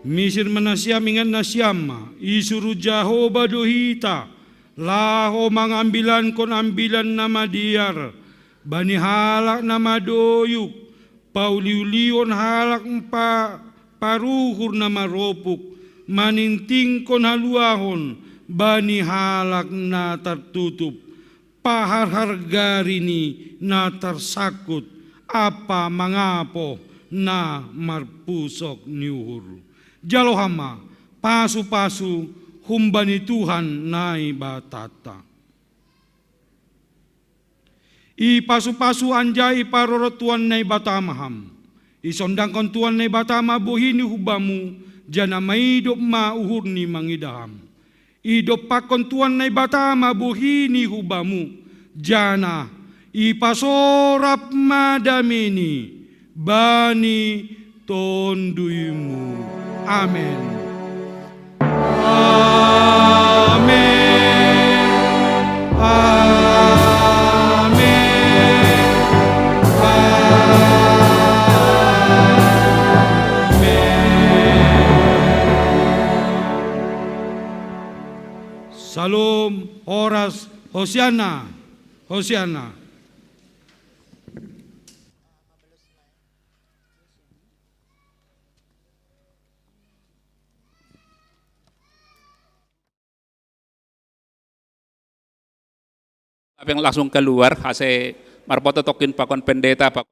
Misir ma nasiam, ingat nasiam ma, isuruh Jahowa do hita, laho mangambilankon ambilan na madear, bani halak na madoyuk, pauliulihon halak pa, paruhur na maropuk, maningtingkon haluahon bani halak na tartutup, paharhar gari ni na tarsangkut, ampa mangapoh na marpusok ni uhur. Jalo ham ma pasu-pasu humbani Tuhan Naibatanta. Ipasu-pasu anjaha iparorot Tuhan Naibata ma ham. Isondangkon Tuhan Naibata ma bohini hu bamu, janah maidop ma uhurni mangidah ham. Idompakkon Tuhan Naibata ma bohini hu bamu, janah ipasorap ma dameini bani tonduymu. Amen. Amen. Amen. Amen. Shalom, horas, Hosianna, Hosianna. Apa yang langsung keluar, ase marpoto tokkin pakon pendeta, pak